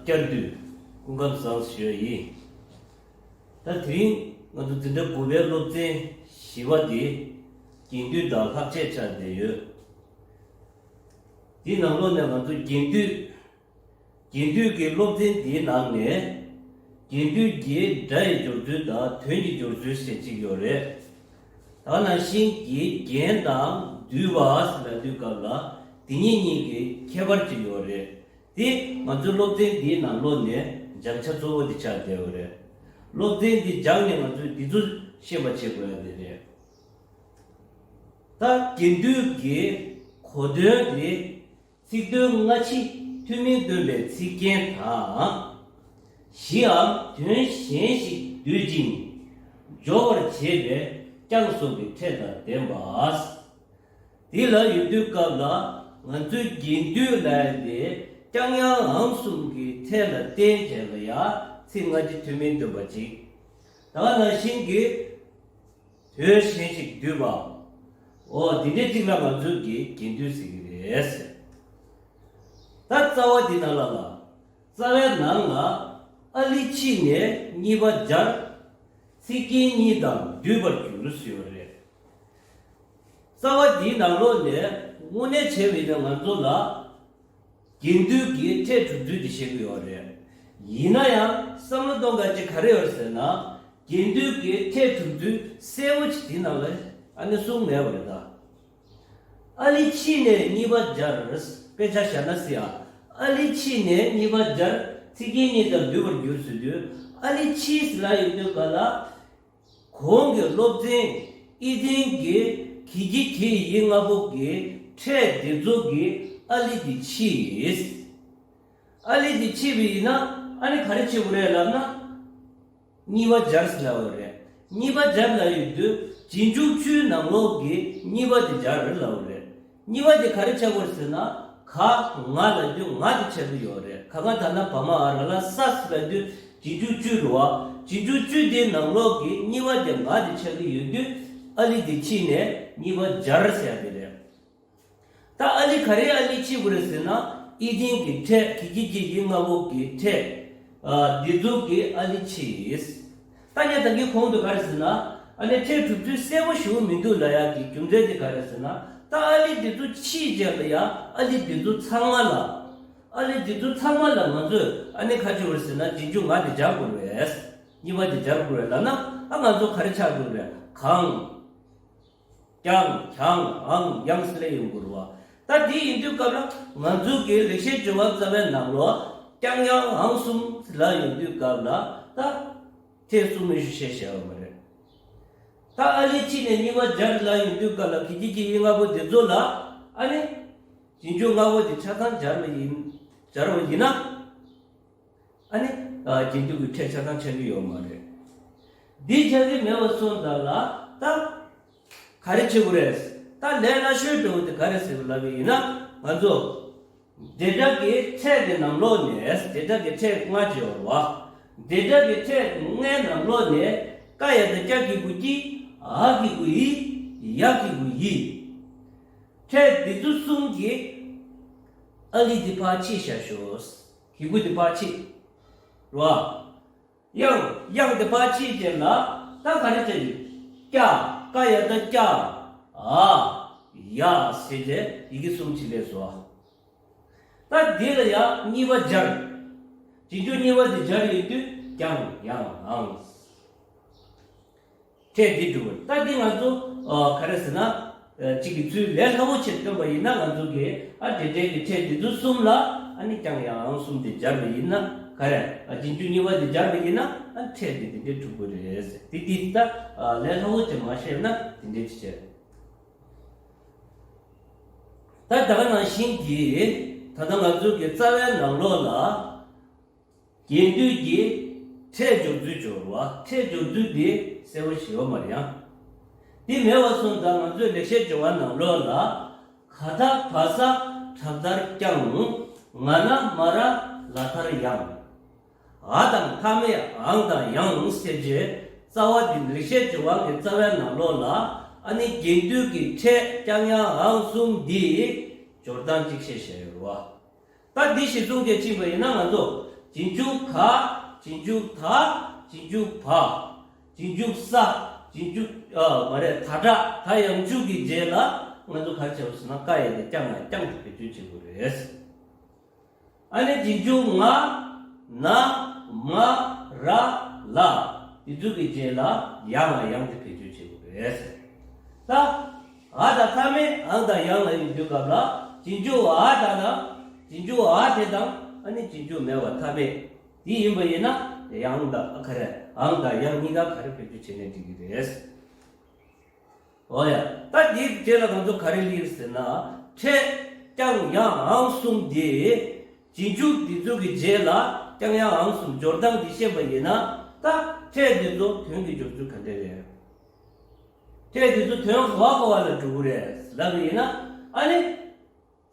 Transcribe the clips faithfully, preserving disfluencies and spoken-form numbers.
བསྐྱར་དུ་སྐུ་ཁམས་བཟང་ཞུ་ཡ་ཡིན། ད་དེ་རིང་ང་ཚོ་འཛིན་གྲྭ་དགུ་པའི་སློབ་ཚན་བཞི་པ་དེ་རྒྱན་སྡུད་དང་ལྷག་བཅས་ཆགས་བསྡད་ཡོད། དེའི་ནང་ལོགས་ནས་ང་ཚོ་རྒྱན་སྡུད། རྒྱན་སྡུད་ཀྱི་སློབ་ཚན་འདིའི་ནང་ནས། རྒྱན་སྡུད་ཀྱི་སྒྲ་ཡི་སྦྱོར་ཚུལ་དང་དོན་གྱི་སྦྱོར་ཚུལ་ཞེས་གཅིག་ཡོད་རེད། ད་ག་ནང་བཞིན་གྱི་རྒྱན་དང་སྡུད་པ་ཟེར་ལབ་དུས་སྐབས་ལ་དེ་གཉིས་གཉིས་ཀྱི་ཁྱད་པར་གཅིག་ཡོད་རེད། དེ་ང་ཚོའི་སློབ་ཚན་འདིའི་ནང་ལོགས་ནས་སྦྱང་བྱ་གཙོ་བོ་འདི་ཆགས་བསྡད་ཡོད་རེད། སློབ་ཚན་འདི་སྦྱངས་ནས་ང་ཚོས་འདི་ཚོ་ཤེས་པ་བྱེད་དགོས་ཡ་དེ་རེད། ད་རྒྱན་སྡུད་ཀྱི་གོ་དོན་དེ། ཚིག་དོན་སྔ་ཕྱི་ཐུན་མིན་སྟོན་པའི་ཚིག་རྒྱན་དང་། གཞིའམ་དོན་གཞན་ཞིག་སྡུད་ཅིང་། སྦྱོར་བར་བྱེད་པའི་ཀྱང་སོགས་ཀྱི་ཕྲད་དང་ལྡན་པ། དེ་ལ་ཡོད་དུས་སྐབས་ལ་ང་ཚོའི་རྒྱན་སྡུད་ལབ་ཡ་དེ་ཀྱང་ཡང་འང་གསུམ་གྱི་ཕྲད་ལ་བརྟེན་བྱས་ལ་ཡ་ཚིག་སྔ་ཕྱི་ཐུན་མིན་སྟོན་པ་ཅིག་ད་ག་ནང་བཞིན་གྱི། དོན་གཞན་ཞིག་སྡུད་པ། འོ་དེ་འདྲའི་ཅིག་ལ་ང་ཚོས་ཀྱི་རྒྱན་སྡུད་ཟེར་གྱི་རེད། ད་རྩ་བ་འདི་ནང་ལ་ལ། རྩ་བའི་ནང་ལ་ཨ་ལི་ཕྱིས་ནས་གཉིས་པ་སྦྱར། ཚིག་རྒྱན་གཉིས་དང་སྡུད་པར་འགྱུར་ཟེར་བ་རེད། རྩ་བ་འདིའི་ནང་ལོགས་ནས་དངོས་གནས་བྱས་པ་ཡིན་ན་ང་ཚོ་ལ། རྒྱན་སྡུད་ཀྱི་ཕྲད་གྲུབ་ཚུལ་དེ་བཤད་ཀྱི་ཡོད་རེད། ཡིན་ན་ཡང་བསམ་བློ་གཏོང་དཀའ་ཅིག་ག་རེ་ཡོད་ཟེར་ན། རྒྱན་སྡུད་ཀྱི་ཕྲད་གྲུབ་ཚུལ་གསལ་པོ་ཅིག་དེ་ནང་ལ་ཨ་ནི་གསུངས་མེད་པ་རེད་ད། ཨ་ལི་ཕྱིས་ནས་གཉིས་པ་སྦྱར། དཔེ་ཆ་བཞག་ན་ཟེར་ཡ། ཨ་ལི་ཕྱིས་ནས་གཉིས་པ་སྦྱར། ཚིག་རྒྱན་གཉིས་དང་སྡུད་པར་འགྱུར་ཟེར་དུས། ཨ་ལི་ཕྱིས་ལབ་ཡོང་དུས་ག་ལ། གོང་གི་སློབ་ཚན་ཨི་ལྡན་གྱི་གི་གི་གི་ཡི་ལྔ་པོ་གི་ཕྲད་འདི་ཚོ་གི་ཨ་ལི་འདི་ཕྱིས། ཨ་ལི་འདི་ཕྱིས་པ་ཡིན་ན་ཨ་ནི་ག་རེ་བྱེད་དགོས་རེད་ལབ་ན། གཉིས་པ་སྦྱར་ཟེར་ལབ་པ་རེད། གཉིས་པ་སྦྱར་ལབ་ཡོང་དུས་རྗེས་འཇུག་བཅུའི་ནང་ལོགས་ཀྱི་གཉིས་པ་འདི་སྦྱར་ལབ་པ་རེད། གཉིས་པ་དེ་ག་རེ་ཆགས་ཀྱི་ཡོད་རེད་ཟེར་ན། ག་ང་ལབ་དུས་ང་དེ་ཆགས་ཀྱི་ཡོད་རེད། ག་ག་ད་ན་བ་མ་འ་ར་ལ་ས་ཟེར་ལབ་དུས་རྗེས་འཇུག་བཅུ་རེད་བ། རྗེས་འཇུག་བཅུ་དེའི་ནང་ལོགས་ཀྱི་གཉིས་པ་དེ་ང་དེ་ཆགས་ཀྱི་ཡོད་དུས་ཨ་ལི་དེ་ཕྱིས་ནས་གཉིས་པ་སྦྱར་ཟེར་ཡ་དེ་རེད། ད་ཨ་ལི་ག་རེ་ཨ་ལི་ཕྱིས་དགོས་རེད་ཟེར་ན། ཨི་ལྡན་གྱི་ཕྲད་གི་གི་གི་ཡི་ལྔ་པོ་གི་ཕྲད། ཨ་འདི་ཚོ་གི་ཨ་ལི་ཕྱིས། ད་ངས་ད་གིན་གོང་དུ་ག་རེ་ཟེར་ན། ཨ་ནི་ཕྲད་གྲུབ་ཚུལ་གསལ་པོ་ཞེ་པོ་མི་འདུག་ལབ་ཡག་གི་རྒྱུ་མཚན་དེ་ག་རེ་ཟེར་ན། ད་ཨ་ལི་འདི་ཚོ་ཕྱིས་རྗེས་ལ་ཡ་ཨ་ལི་འདི་ཚོ་ཚང་མ་ལ། ཨ་ལི་འདི་ཚོ་ཚང་མ་ལ་ང་ཚོས་ཨ་ནི་ག་རེ་བྱེད་དགོས་རེད་ཟེར་ན། རྗེས་འཇུག་ང་དེ་སྦྱར་དགོས་རེད། གཉིས་པ་དེ་སྦྱར་དགོས་རེད་ལབ་ན། ཨ་ང་ཚོ་ག་རེ་ཆགས་དགོས་རེད། གང་། ཀྱང་། གྱང་། འང་། ཡང་ཟེར་ལེ་ཡོང་དགོས་རེད་བ། ད་དེ་ཡིན་དུས་སྐབས་ལ་ང་ཚོ་གི་ལེགས་བཤད་ལྗོན་དབང་རྩ་བའི་ནང་ལོགས་ཀྱང་ཡང་འང་གསུམ་ལབ་ཡོང་དུས་སྐབས་ལ་ད་ཕྲད་གསུམ་མི་ཞུ་བཤད་བྱས་པ་མ་རེད། ད་ཨ་ལི་ཕྱིས་ནས་གཉིས་པ་སྦྱར་ལབ་ཡོང་དུས་སྐབས་ལ་གི་གི་གི་ཡི་ལྔ་པོ་དེ་ཚོ་ལ་ཨ་ནི་རྗེས་འཇུག་ལྔ་པོ་དེ་ཆ་ཚང་སྦྱར་བ་ཡིན། སྦྱར་བ་ཡིན་ན། ཨ་ནི། ཨ་རྒྱན་སྡུད་ཀྱི་ཕྲད་ཆ་ཚང་ཆགས་ཀྱི་ཡོད་མ་རེད། འདི་ཆགས་ཀྱི་མེད་པ་སོང་ཙང་ལ་ད། ག་རེ་བྱེད་དགོས་རེད། ད་ལས་སླ་ཤོས་འདྲ་བོ་དེ་ག་རེ་ཟེར་བ་ལབ་པ་ཡིན་ན་ང་ཚོ། འབྲེལ་སྒྲ་གི་ཕྲད་ཀྱི་ནང་ལོགས་ནས་འབྲེལ་སྒྲ་གི་ཕྲད་ལྔ་ཅིག་ཡོད་རེད་བ། འབྲེལ་སྒྲ་གི་ཕྲད་ལྔའི་ནང་ལོགས་ནས་ཀ་ཡ་བཏགས་ཀྱ་གི་གུ་ཀྱི། འ་གི་གུ་འི། ཡ་གི་གུ་ཡི། ཕྲད་འདི་ཚོ་གསུམ་གྱི་ཨ་ལི་འདི་ཕར་ཕྱིས་བཞག་ཤོག་གི་གུ་འདི་ཕར་ཕྱིས། རེད་བ། དབྱངས། དབྱངས་འདི་ཕར་ཕྱིས་བྱས་ལ། ད་ག་རེ་བྱ་རྒྱུ། ཀྱ། ཀ་ཡ་བཏགས་ཀྱ། འ། ཡ་ཟེར་བྱས་ཡི་གེ་གསུམ་ཅིག་སླེབས་སོང་། ད་འདི་ལ་ཡང་གཉིས་པ་སྦྱར། རྗེས་འཇུག་གཉིས་པ་འདི་སྦྱར་ཡོང་དུས་ཀྱང་ཡང་འང་། ཕྲད་འདི་འགྲུབ་པ་རེད། ད་འདི་ང་ཚོ་ཨ་ག་རེ་ཟེར་ན། ཨ་གཅིག་གི་ཚུལ་ལས་སླ་པོ་ཆེད་བཏོན་པ་ཡིན་ན་ང་ཚོ་གིས་ཨ་འབྲེལ་སྒྲའི་གི་ཕྲད་འདི་ཚོ་གསུམ་ལ་ཨ་ནི་ཀྱང་ཡང་འང་གསུམ་དེ་སྦྱར་བ་ཡིན་ན་ག་རེ། ཨ་རྗེས་འཇུག་གཉིས་པ་དེ་སྦྱར་བ་ཡིན་ན་ཨ་ཕྲད་དེ་དེ་འདྲའི་འགྲུབ་ཀྱི་རེད་ཟེར། དེ་དེ་ད་ཨ་ལས་སླ་པོ་ཆེད་མ་བཤད་ན་དེ་འདྲའི་ཅིག་བྱས། ད་ད་ག་ནང་བཞིན་གྱི་ད་ལྟ་ང་ཚོ་གི་རྩ་བའི་ནང་ལོགས་ལ། རྒྱན་སྡུད་ཀྱི་ཕྲད་སྦྱོར་ཚུལ་སྦྱོར་བ། ཕྲད་སྦྱོར་ཚུལ་འདི་གསལ་པོ་ཞིག་ཡོད་མ་རེད་ཡང་། འདི་མེད་པ་སོང་ཙང་ང་ཚོས་ལེགས་བཤད་ལྗོན་དབང་ནང་ལོགས་ལ། ག་མཐའ་བ་ས་དྲག་མཐར་ཀྱང་། ང་ན་མ་ར་ལ་མཐར་ཡང་། འ་དང་མཐའ་མེད་འང་དང་ཡང་ཟེར་བྱས་རྩ་བ་འདི་ལེགས་བཤད་ལྗོན་དབང་གི་རྩ་བའི་ནང་ལོགས་ལ་ཨ་ནི་རྒྱན་སྡུད་ཀྱི་ཕྲད་ཀྱང་ཡང་འང་གསུམ་འདི་སྦྱོར་སྟངས་གཅིག་བཤད་བཞག་ཡོད་རེད་བ། ད་འདི་གཞིར་བཟུང་བྱས་ཕྱིན་པ་ཡིན་ན་ང་ཚོ་ རྗེས་འཇུག་ག་རྗེས་འཇུག་ད། རྗེས་འཇུག་བ། རྗེས་འཇུག་ས། རྗེས་འཇུག་ཨ་མ་རེད། ད་དྲག་ད་ཡང་འཇུག་གི་རྗེས་ལ་ང་ཚོ་ག་རེ་བྱས་པ་ཟེར་ན་ཀ་ཡ་དེ་ཀྱང་ཡང་ཀྱང་དུ་བེད་སྤྱོད་བྱེད་དགོས་རེད། ཨ་ནི་རྗེས་འཇུག་ང་། ན། མ། ར། ལ། དེ་ཚོ་གི་རྗེས་ལ་ཡང་ལ་ཡང་དེ་བེད་སྤྱོད་བྱེད་དགོས་རེད། ད། འ་དང་མཐའ་མེད་འང་དང་ཡང་ལ་ཡོང་དུས་སྐབས་ལ་རྗེས་འཇུག་འ་དང་ན། རྗེས་འཇུག་འ་དེ་དང་ཨ་ནི་རྗེས་འཇུག་མེད་པ་མཐའ་མེད་དེ་ཡིན་པ་ཡིན་ན་ཡང་དང་ཨ་ག་རེ་འང་དང་ཡང་གཉིས་ཀ་ག་རེ་བེད་སྤྱོད་བྱས་ནས་འགྲིག་གི་རེད། འོ་ཡ། ད་འདིའི་རྗེས་ལ་ང་ཚོ་ག་རེ་སླེབས་ཟེར་ན། ཕྲད་ཀྱང་ཡང་འང་གསུམ་དེ། རྗེས་འཇུག་འདི་ཚོ་གི་རྗེས་ལ་ཀྱང་ཡང་འང་གསུམ་སྦྱོར་སྟངས་འདི་ཤེས་པ་ཡིན་ན། ད་ཕྲད་འདི་ཚོ་དོན་གྱི་སྦྱོར་ཚུལ་ག་འདྲ་རེད། ཕྲད་འདི་ཚོ་དོན་ག་བ་ག་བ་ལ་འགྲོ་གི་རེད་ལབ་པ་ཡིན་ན། ཨ་ནི།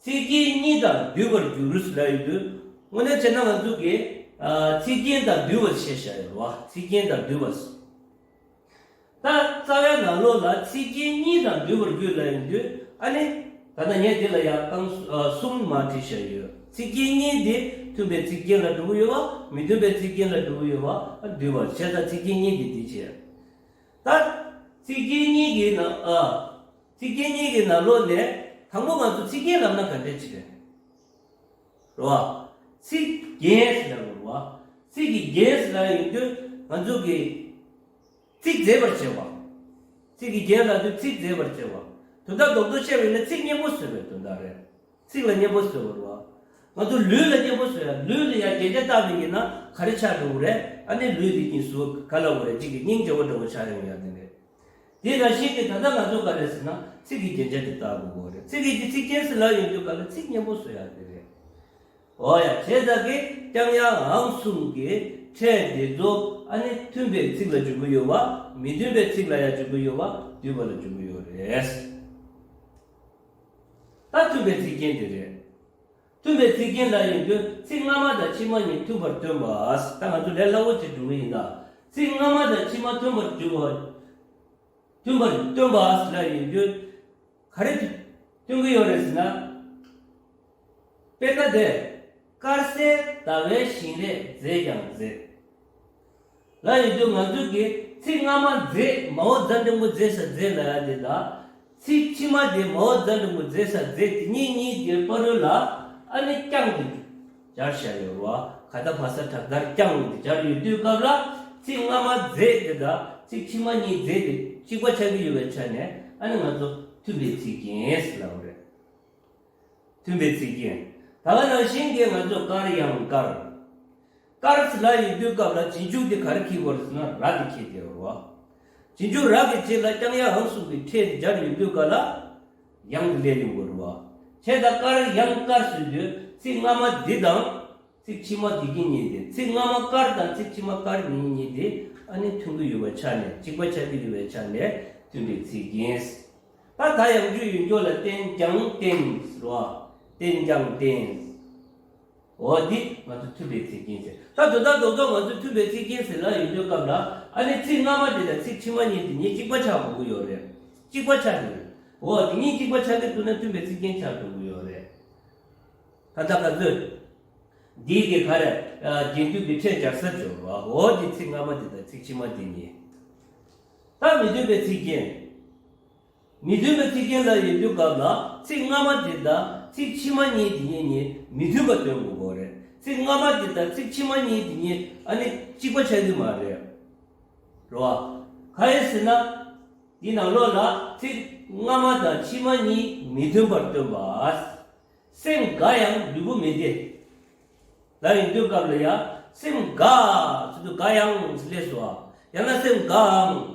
ཚིག་རྒྱན་གཉིས་དང་བསྡུས་པར་འགྱུར་ལབ་ཡོད་དུས། དངོས་གནས་བྱས་ན་ང་ཚོ་གིས་ཨ་ཚིག་རྒྱན་དང་བསྡུས་པ་ཞེས་བྱ་ཡོད་རེད་བ། ཚིག་རྒྱན་དང་བསྡུས་པ། ད་རྩ་བའི་ནང་ལོགས་ལ་ཚིག་རྒྱན་གཉིས་དང་བསྡུས་པར་འགྱུར་ལབ་ཡོང་དུས། ཨ་ནི། ད་ལྟ་ངས་འདི་ལ་ཡང་རྐང་གསུམ་མ་བྲིས་བཞག་ཡོད། ཚིག་རྒྱན་གཉིས་འདི་མཐུན་པའི་ཚིག་རྒྱན་ལ་འགྲོ་གི་ཡོད་པ། མི་མཐུན་པའི་ཚིག་རྒྱན་ལ་འགྲོ་གི་ཡོད་པ། ཨ་བསྡུས་པ་བྱས་ཙང་ཚིག་རྒྱན་གཉིས་འདི་འདི་བྱས། ད། ཚིག་རྒྱན་གཉིས་ཀྱི་ནང་ཨ། ཚིག་རྒྱན་གཉིས་ཀྱི་ནང་ལོགས་ནས་དང་པོ་ང་ཚོ་ཚིག་རྒྱན་ལབ་ན་ག་འདྲས་ཅིག་རེད། རེད་བ། ཚིག་རྒྱན་ཟེར་ལབ་དགོས་རེད་བ། ཚིག་གི་རྒྱན་ཟེར་ལབ་ཡོང་དུས་ང་ཚོ་གིས་ཚིག་མཛེས་པར་བྱེད་པ། ཚིག་གི་རྒྱན་ལབ་དུས་ཚིག་མཛེས་པར་བྱེད་པ། དོན་དག་རྡོག་རྡོག་བཤད་པ་ཡིན་ན་ཚིག་སྙན་པོ་བཟོས་པའི་དོན་དག་རེད། ཚིག་ལ་སྙན་པོ་བཟོས་པ་རེད་བ། ང་ཚོ་ལུས་ལ་སྙན་པོ་བཟོས་ཡ། ལུས་ལ་ཡ་རྒྱན་ཆ་བཏགས་པ་ཡིན་ན་ག་རེ་ཆགས་འགྲོ་གི་རེད། ཨ་ནི་ལུས་འདི་གཉིས་སུ་ག་ལབ་དགོས་རེད། གཅིག་གི་སྙིང་རྗེ་བོ་འདྲ་བོ་ཆགས་ཡོང་ཡ་དེ་རེད། དེ་ནང་བཞིན་གྱི་ད་ལྟ་ང་ཚོ་ག་རེ་ཟེར་ན་ཚིག་གི་རྒྱན་ཆ་དེ་བཏགས་དགོས་ཀྱི་རེད། ཚིག་གི་ཚིག་རྒྱན་ཟེར་ལབ་ཡོང་དུས་ག་ལ་ཚིག་སྙན་པོ་བཟོ་ཡ་དེ་རེད། འོ་ཡ། བྱས་ཙང་གི་ཀྱང་ཡང་འང་གསུམ་གྱི་ཕྲད་དེ་ཚོ་ཨ་ནི་མཐུན་པའི་ཚིག་ལ་འཇུག་གི་ཡོད་པ། མི་མཐུན་པའི་ཚིག་ལ་ཡང་འཇུག་གི་ཡོད་པ། བསྡུས་པ་ལ་འཇུག་གི་ཡོད་རེད། ད་མཐུན་པའི་ཚིག་རྒྱན་དེ་རེད། མཐུན་པའི་ཚིག་རྒྱན་ལ་ཡོང་དུས་ཚིག་སྔ་མ་དང་ཕྱི་མ་གཉིས་མཐུན་པར་སྟོན་པ། ད་ང་ཚོ་ལས་སླ་བོ་ཅིག་འགྲོ་གི་ཡིན་ད། ཚིག་སྔ་མ་དང་ཕྱི་མ་མཐུན་པར་འཇུག་པ། མཐུན་པར་སྟོན་པ་ལ་ཡོང་དུས་ག་རེ་སྟོན་གྱི་ཡོད་རེད་ཟེར་ན། དཔེར་ན་དེ། དཀར་གསལ་ཟླ་བའི་བཞིན་རས་མཛེས་ཀྱང་མཛེས། ལ་ཡོད་དུས་ང་ཚོ་གིས་ཚིག་སྔ་མ་མཛེས། མའོ་ཙེ་འགྲེང་བུ་མཛེས་ས་མཛེས་ལ་ཡ་དེ་དང་། ཚིག་ཕྱི་མ་དེ་མའོ་ཙེ་འགྲེང་བུ་མཛེས་ས་མཛེས་དེ་གཉིས་གཉིས་དེ་བར་ལ་ཨ་ནི་ཀྱང་དེ་སྦྱར་བཞག་ཡོད་རེད་བ། ག་ད་བ་ས་དྲག་དར་ཀྱང་དེ་སྦྱར་ཡོད་དུས་སྐབས་ལ་ཚིག་སྔ་མ་མཛེས་དེ་དང་ཚིག་ཕྱི་མ་གཉིས་མཛེས་དེ་གཅིག་པ་ཆགས་ཀྱི་ཡོད་པའི་ཆ་ནས་ཨ་ནི་ང་ཚོ་མཐུན་པའི་ཚིག་རྒྱན་ཟེར་ལབ་པ་རེད། མཐུན་པའི་ཚིག་རྒྱན། ད་ག་ནང་བཞིན་གྱི་ང་ཚོ་དཀར་ཡང་དཀར། དཀར་ཟེར་ལབ་ཡོང་དུས་སྐབས་ལ་རྗེས་འཇུག་དེ་ག་རེ་འཁྱེར་དགོས་རེད་ཟེར་ན་ར་དེ་འཁྱེར་བསྡད་ཡོད་རེད་བ། རྗེས་འཇུག་ར་གི་རྗེས་ལ་ཀྱང་ཡང་འང་གསུམ་གྱི་ཕྲད་དེ་སྦྱར་ཡོང་དུས་སྐབས་ལ་ཡང་དེ་སླེབས་ཡོང་དགོས་རེད་བ། བྱས་ཙང་དཀར་ཡང་དཀར་ཟེར་དུས་ཚིག་སྔ་མ་འདི་དང་། ཚིག་ཕྱི་མ་འདི་གཉིས་དེ། ཚིག་སྔ་མ་དཀར་དང་ཚིག་ཕྱི་མ་དཀར་གཉིས་གཉིས་དེ་ཨ་ནི་མཐུན་གྱི་ཡོད་པའི་ཆ་ནས་གཅིག་པ་ཆགས་ཀྱི་ཡོད་པའི་ཆ་ནས་མཐུན་པའི་ཚིག་རྒྱན། ད་ད་ཡང་རྒྱུ་ཡོད་འགྱོ་ལ་བརྟེན་ཀྱང་བརྟེན་ཟེར་བ། བརྟེན་ཀྱང་བརྟེན། འོ་འདི་ང་ཚོ་མཐུན་པའི་ཚིག་རྒྱན་ཟེར། ད་དོན་དག་རྡོག་རྡོག་ང་ཚོ་མཐུན་པའི་ཚིག་རྒྱན་ཟེར་ལབ་ཡོང་དུས་སྐབས་ལ་ཨ་ནི་ཚིག་སྔ་མ་དེ་དང་ཚིག་ཕྱི་མ་གཉིས་དེ་གཉིས་གཅིག་པ་ཆགས་དགོས་ཀྱི་ཡོད་རེད། གཅིག་པ་ཆགས་ཀྱི་ཡོད། འོ་དེ་གཉིས་གཅིག་པ་ཆགས་ཀྱི་འདུག་ན་མཐུན་པའི་ཚིག་རྒྱན་ཆགས་འགྲོ་གི་ཡོད་རེད། ད་ལྟ་ག་ཚོད། འདིའི་གི་ག་རེ། རྒྱན་སྡུད་ཀྱི་ཕྲད་སྦྱར་ས་སྦྱོར་བ། འོ་འདི་ཚིག་སྔ་མ་འདི་དང་ཚིག་ཕྱི་མ་འདི་གཉིས། ད་མི་མཐུན་པའི་ཚིག་རྒྱན། མི་མཐུན་པའི་ཚིག་རྒྱན་ལ་ཡོད་དུས་སྐབས་ལ་ཚིག་སྔ་མ་འདི་དང་ཚིག་ཕྱི་མ་གཉིས་འདི་གཉིས་གཉིས་མི་མཐུན་པ་སྟོན་དགོས་ཀྱི་རེད། ཚིག་སྔ་མ་འདི་དང་ཚིག་ཕྱི་མ་གཉིས་འདི་གཉིས་ཨ་ནི་གཅིག་པ་ཆགས་ཀྱི་མ་རེད། རེད་བ། གང་ཡིན་ཟེར་ན། འདི་ནང་ལོགས་ལ་ཚིག་སྔ་མ་དང་ཕྱི་མ་གཉིས་མི་མཐུན་པར་སྟོན་པ། སེམས་དགའ་ཡང་ལུས་པོ་མི་བདེ། ལབ་ཡོང་དུས་སྐབས་ལ་ཡ། སེམས་དགའ་ཟེར་དུས་དགའ་ཡང་ཟེར་སླེབས་སོང་ཨ། ཡང་ན་སེམས་དགའ་འང་།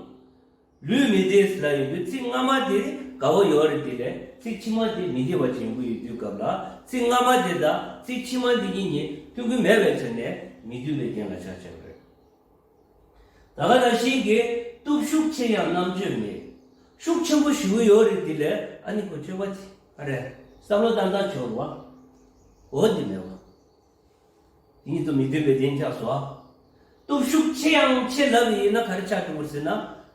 ལུས་མི་བདེ་ཟེར་ལབ་ཡོང་དུས་ཚིག་སྔ་མ་དེ་དགའ་བོ་ཡོད་རེད་དེ་ལས་ཚིག་ཕྱི་མ་དེ་མི་བདེ་བ་ཅན་པོ་ཡོད་དུས་སྐབས་ལ་ཚིག་སྔ་མ་དེ་དང་ཚིག་ཕྱི་མ་འདི་གཉིས་གཉིས་མཐུན་གྱི་མེད་པའི་ཆ་ནས་མི་མཐུན་པའི་རྒྱན་ལ་ཆགས་ཆགས་རེད། ད་ག་ནང་བཞིན་གྱི་སྟོབས་ཤུགས་ཆེ་ཡང་རྣམ་དཔྱོད་མེད། ཤུགས་ཆེན་པོ་ཞེ་པོ་ཡོད་རེད་དེ་ལས་ཨ་ནི་ཁོ་སྤྱོད་པ་ཅི་ཨ་རེ་བསམ་བློ་བཏང་སྟངས་ཆེ་བ་འོ་འདི་མེད་བ། དེ་གཉིས་དུ་མི་མཐུན་པའི་རྒྱན་ཆགས་སོ། སྟོབས་ཤུགས་ཆེ་ཡང་ཆེ་ལབ་ཡིན་ན་ག་རེ་ཆགས་འགྲོ་གི་ཟེར་ན་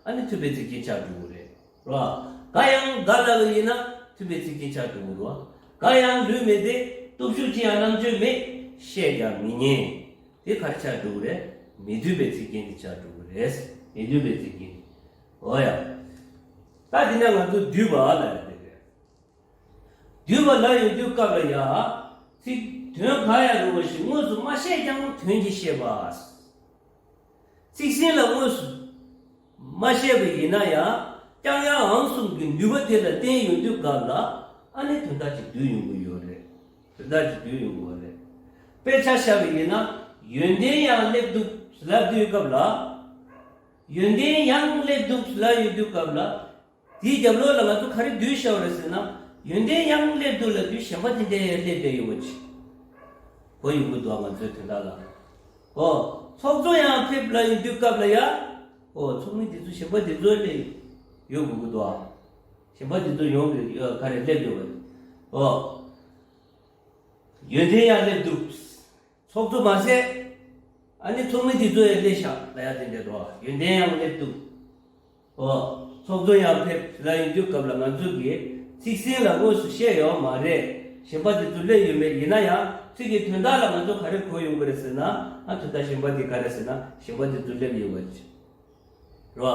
ཨ་ནི་མཐུན་པའི་ཚིག་རྒྱན་ཆགས་འགྲོ་གི་རེད་རོ། དགའ་ཡང་དགའ་ལབ་ཡིན་ན་མཐུན་པའི་ཚིག་རྒྱན་ཆགས་འགྲོ་གི་རོ། དགའ་ཡང་ལུས་མི་བདེ། སྟོབས་ཤུགས་ཆེ་ཡང་རྣམ་དཔྱོད་མེད། བཤད་ཀྱང་མི་ཉན། དེ་ག་རེ་ཆགས་འགྲོ་གི་རེད། མི་མཐུན་པའི་ཚིག་རྒྱན་དེ་ཆགས་འགྲོ་གི་རེད། མི་མཐུན་པའི་ཚིག་རྒྱན། འོ་ཡ། ད་དེ་ནས་ང་ཚོ་བསྡུས་པ་ལ་ཡ་དེ་རེད། བསྡུས་པ་ལ་ཡོང་དུས་སྐབས་ལ་ཡ། ཚིག་དོན་གང་ཡང་རུང་བ་ཞིག་དངོས་སུ་མ་བཤད་ཀྱང་དོན་གྱིས་ཤེས་པ། ཚིག་ཟིན་ལ་དངོས་སུ་མ་བཤད་པ་ཡིན་ན་ཡང་ཀྱང་ཡང་འང་གསུམ་གྱི་ནུས་པ་དེ་ལ་བརྟེན་ཡོང་དུས་སྐབས་ལ་ཨ་ནི་དོན་དག་ཅིག་བསྡུས་ཡོང་གི་ཡོད་རེད། དོན་དག་ཅིག་བསྡུས་ཡོང་གི་ཡོད་རེད། དཔེ་ཆ་བཞག་པ་ཡིན་ན་ཡོན་ཏན་ཡང་སླེབས་འདུག་ལབ་དུས་སྐབས་ལ། ཡོན་ཏན་ཡང་སླེབས་འདུག་ལབ་ཡོང་དུས་སྐབས་ལ། དེའི་རྒྱབ་ལོགས་ལ་ང་ཚོ་ག་རེ་བསྡུས་བཞག་པ་རེད་ཟེར་ན། ཡོན་ཏན་ཡང་སླེབས་འདུག་ལབ་དུས་གཞན་པ་དེ་འདྲ་ཡང་སླེབས་བསྡད་ཡོད་པ་ཅིག་གོ་ཡོང་གི་འདུག་ང་ཚོའི་དོན་དག་ལ། ཨོ། ཚོགས་གཙོ་ཡང་ཕེབས་ལབ་ཡོང་དུས་སྐབས་ལ་ཡ། ཨོ། ཚོགས་མི་དེ་ཚོ་གཞན་པ་དེ་ཚོ་སླེབས་ཡོང་དགོས་ཀྱི་འདུག་ཨ། གཞན་པ་དེ་ཚོ་ཡོང་གི་ཨ། ག་རེ་སླེབས་ཡོད་པ། ཨོ། ཡོན་ཏན་ཡང་སླེབས་འདུག་ཚོགས་གཙོ་མ་ཟད། ཨ་ནི་ཚོགས་མི་འདི་ཚོ་ཡང་སླེབས་ཤག་ལབ་ཡ་དེ་འདྲ་འདུག་ཡོན་ཏན་ཡང་སླེབས་འདུག་ཨོ། ཚོགས་གཙོ་ཡང་ཕེབས་ལབ་ཡོང་དུས་སྐབས་ལ་ང་ཚོ་གིས་ཚིག་ཟིན་ལ་དངོས་སུ་བཤད་ཡོད་མ་རེད། གཞན་པ་དེ་ཚོ་སླེབས་ཡོད་མེད་ཡིན་ན་ཡང་ཚིག་གི་དོན་དག་ལ་ང་ཚོ་ག་རེ་གོ་ཡོང་གི་རེད་ཟེར་ན། ཨ། དོན་དག་གཞན་པ་དེ་ག་རེ་ཟེར་ན་གཞན་པ་དེ་ཚོ་སླེབས་ཡོད་པ་རེད། རེད་བ།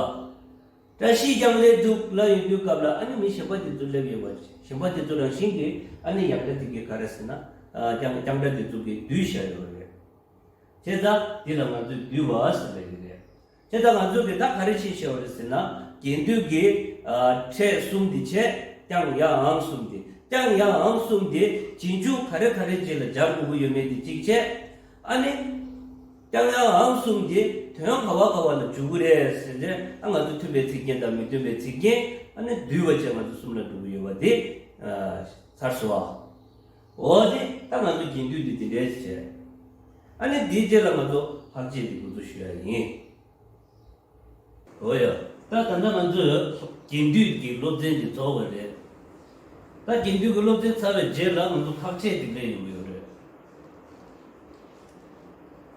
བཀྲ་ཤིས་ཀྱང་སླེབས་འདུག་ལབ་ཡོང་དུས་སྐབས་ལ་ཨ་ནི་མི་གཞན་པ་དེ་ཚོ་སླེབས་ཡོད་པ་རེད། གཞན་པ་དེ་ཚོ་རང་བཞིན་གྱིས་ཨ་ནི་ཡང་སྒྲ་དེ་གའི་ག་རེ་ཟེར་ན། ཨ། ཀྱང་ཀྱང་སྒྲ་དེ་ཚོ་གིས་བསྡུས་བཞག་ཡོད་རེད། བྱས་ཙང་འདི་ལ་ང་ཚོས་བསྡུས་པ་ཟེར་བ་ཡིན་རེད། བྱས་ཙང་ང་ཚོ་གིས་ད་ག་རེ་བྱེད་བཞག་པ་རེད་ཟེར་ན། རྒྱན་སྡུད་ཀྱི། ཨ། ཕྲད་གསུམ་དེ་བྱས། ཀྱང་ཡང་འང་གསུམ་དེ། ཀྱང་ཡང་འང་གསུམ་དེ་རྗེས་འཇུག་ག་རེ་ག་རེ་རྗེས་ལ་སྦྱར་དགོས་ཀྱི་ཡོད་མེད་དེ་གཅིག་བྱས། ཨ་ནི། ཀྱང་ཡང་འང་གསུམ་དེ་དོན་ག་བ་ག་བ་ལ་འཇུག་གི་རེད་ཟེར་ཏེ། ཨ། ང་ཚོ་མཐུན་པའི་ཚིག་རྒྱན་དང་མི་མཐུན་པའི་ཚིག་རྒྱན། ཨ་ནི་བསྡུས་པ་བྱས་ང་ཚོ་གསུམ་ལ་འགྲོ་གི་ཡོད་པ་དེ། ཨ། ཚར་སོང་ཨ། འོ་དེ་ད་ང་ཚོ་རྒྱན་སྡུད་དེ་དེ་འདྲས་བྱས། ཨ་ནི་དེའི་རྗེས་ལ་ང་ཚོ་ལྷག་བཅས་དེ་འགོ་འཛུགས་ཞུ་ཡ་ཡིན། འོ་ཡ། ད་ད་ལྟ་ང་ཚོས་རྒྱན་སྡུད་ཀྱི་སློབ་ཚན་དེ་རྫོགས་པ་རེད། ད་རྒྱན་སྡུད་ཀྱི་སློབ་ཚན་ཚར་བའི་རྗེས་ལ་ང་ཚོ་ལྷག་བཅས་དེ་སླེབས་ཡོང་གི་ཡོད་རེད།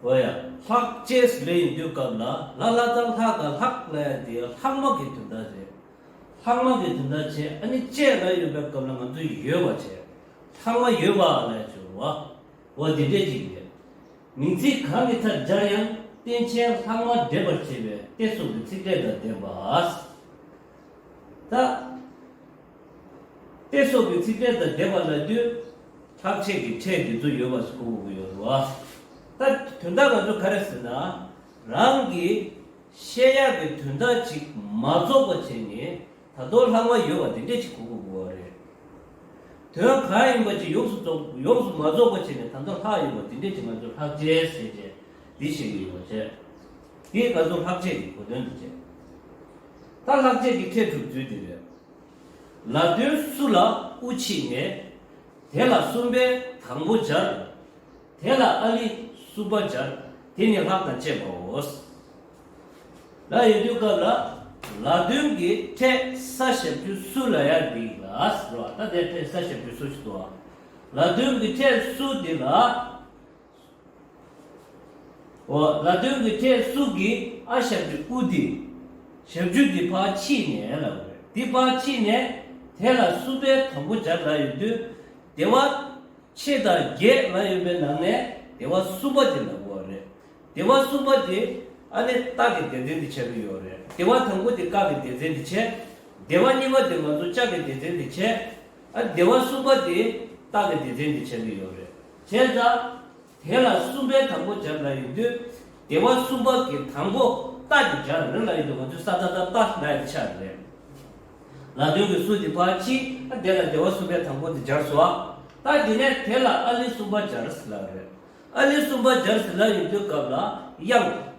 འོ་ཡ། ལྷག་བཅས་སུ་སླེབས་ཡོང་དུས་སྐབས་ལ་ལ་ལ་ད་ལྷ་ག་ལྷག་ལ་ཡ་དེ་ལྷག་མ་གི་དོན་དག་རེད། ལྷག་མ་གི་དོན་དག་བྱས། ཨ་ནི་བཅས་ལ་ཡོད་པའི་སྐབས་ལ་ང་ཚོ་ཡོད་པ་བྱས། ལྷག་མ་ཡོད་པ་ལ་ཡ་བྱས་པ། འོ་འདི་འདྲས་ཅིག་རེད། མིང་ཚིག་གང་གི་མཐར་སྦྱར་ཡང་རྟེན་ཅན་ལྷག་མ་འདྲེས་པར་བྱེད་པའི་སྟེ་སོགས་ཀྱི་ཚིག་ཕྲད་དང་ལྡན་པ། ད། སྟེ་སོགས་ཀྱི་ཚིག་ཕྲད་དང་ལྡན་པ་ལབ་དུས། ལྷག་བཅས་ཀྱི་ཕྲད་འདི་ཚོ་ཡོད་པ་ཞིག་གོ་དགོས་ཀྱི་ཡོད་རེད་བ། ད་དོན་དག་ང་ཚོ་ག་རེ་ཟེར་ན། རང་གི་བཤད་ཡག་གི་དོན་དག་ཅིག་མ་རྫོགས་པ་བྱས་ནས་ད་དུང་ལྷག་མ་ཡོད་པ་འདི་འདྲས་ཅིག་གོ་དགོས་ཀྱི་ཡོད་རེད། དོན་གང་ཡིན་པ་ཅིག་ཡོངས་སུ་རྫོགས། ཡོངས་སུ་མ་རྫོགས་པ་བྱས་ནས་ད་དུང་ལྷག་ཡོད་པ་འདི་འདྲས་ཅིག་ང་ཚོ་ལྷག་བཅས་ཟེར་བྱས་འདི་བཤད་ཀྱི་ཡོད་པ་བྱས། འདི་ང་ཚོ་ལྷག་བཅས་ཀྱི་གོ་དོན་འདི་བྱས། ད་ལྷག་བཅས་ཀྱི་ཕྲད་གྲུབ་ཚུལ་འདི་རེད། ལ་དོན་སུ་ལ་དབུ་ཕྱེ་ནས། དེ་ལ་གསུམ་པའི་དང་པོ་སྦྱར། དེ་ལ་ཨ་ལི་གསུམ་པ་སྦྱར། དེ་ནི་ལྷག་དང་བཅས་པའོ། ལ་ཡོད་དུས་སྐབས་ལ། ལ་དོན་གྱི་ཕྲད་ས་ཞབས་ཀྱུ་སུ་ལ་ཡ་འདི་ལ་ཟེར་བ། ད་དེ་ཕྲད་ས་ཞབས་ཀྱུ་སུ་ཞིག་འདུག་བ། ལ་དོན་གྱི་ཕྲད་སུ་འདི་ལ། འོ། ལ་དོན་གྱི་ཕྲད་སུ་གི་ཨ་ཞབས་ཀྱུ་ཨུ་འདི། ཞབས་ཀྱུ་འདི་ཕར་ཕྱེ་ནས་ལབ་རེད། འདི་ཕར་ཕྱེ་ནས། དེ་ལ་གསུམ་པའི་དང་པོ་སྦྱར་ལ་ཡོད་དུས། སྡེ་པ་ཕྱེད་དང་བརྒྱད་ལ་ཡོད་པའི་ནང་ནས་སྡེ་པ་གསུམ་པ་དེ་ལབ་དགོས་རེད། སྡེ་པ་གསུམ་པ་དེ་ཨ་ནི་ཏ་གི་སྡེ་ཚན་དེ་ཆགས་ཀྱི་ཡོད་རེད། སྡེ་པ་དང་པོ་དེ་ཀ་གི་སྡེ་ཚན་དེ་བྱས། སྡེ་པ་གཉིས་པ་དེ་ང་ཚོ་ཅ་གི་སྡེ་ཚན་དེ་བྱས། ཨ། སྡེ་པ་གསུམ་པ་དེ་ཏ་གི་སྡེ་ཚན་དེ་ཆགས་ཀྱི་ཡོད་རེད། བྱས་ཙང་། དེ་ལ་གསུམ་པའི་དང་པོ་སྦྱར་ལ་ཡོད་དུས། སྡེ་པ་གསུམ་པ་གི་དང་པོ་ཏ་དེ་སྦྱར་རེད་ལ་ཡོད་དུས། ང་ཚོས་ས་ཏ་བཏགས་སྟ་ལ་ཡ་དེ་ཆགས་རེད། ལ་དོན་གྱི་སུ་དེ་ཕར་ཕྱེ། ཨ། དེ་ལ་སྡེ་པ་གསུམ་པའི་དང་པོ་དེ་སྦྱར་སོང་། ཨ། ད་དེ་ནས་དེ་ལ་ཨ་ལི་གསུམ་པ་སྦྱར་ཟེར་ལབ་རེད། ཨ་ལི་གསུམ་པ་སྦྱར་ཟེར་ལབ་ཡོད་དུས་སྐབས་ལ་དབྱངས།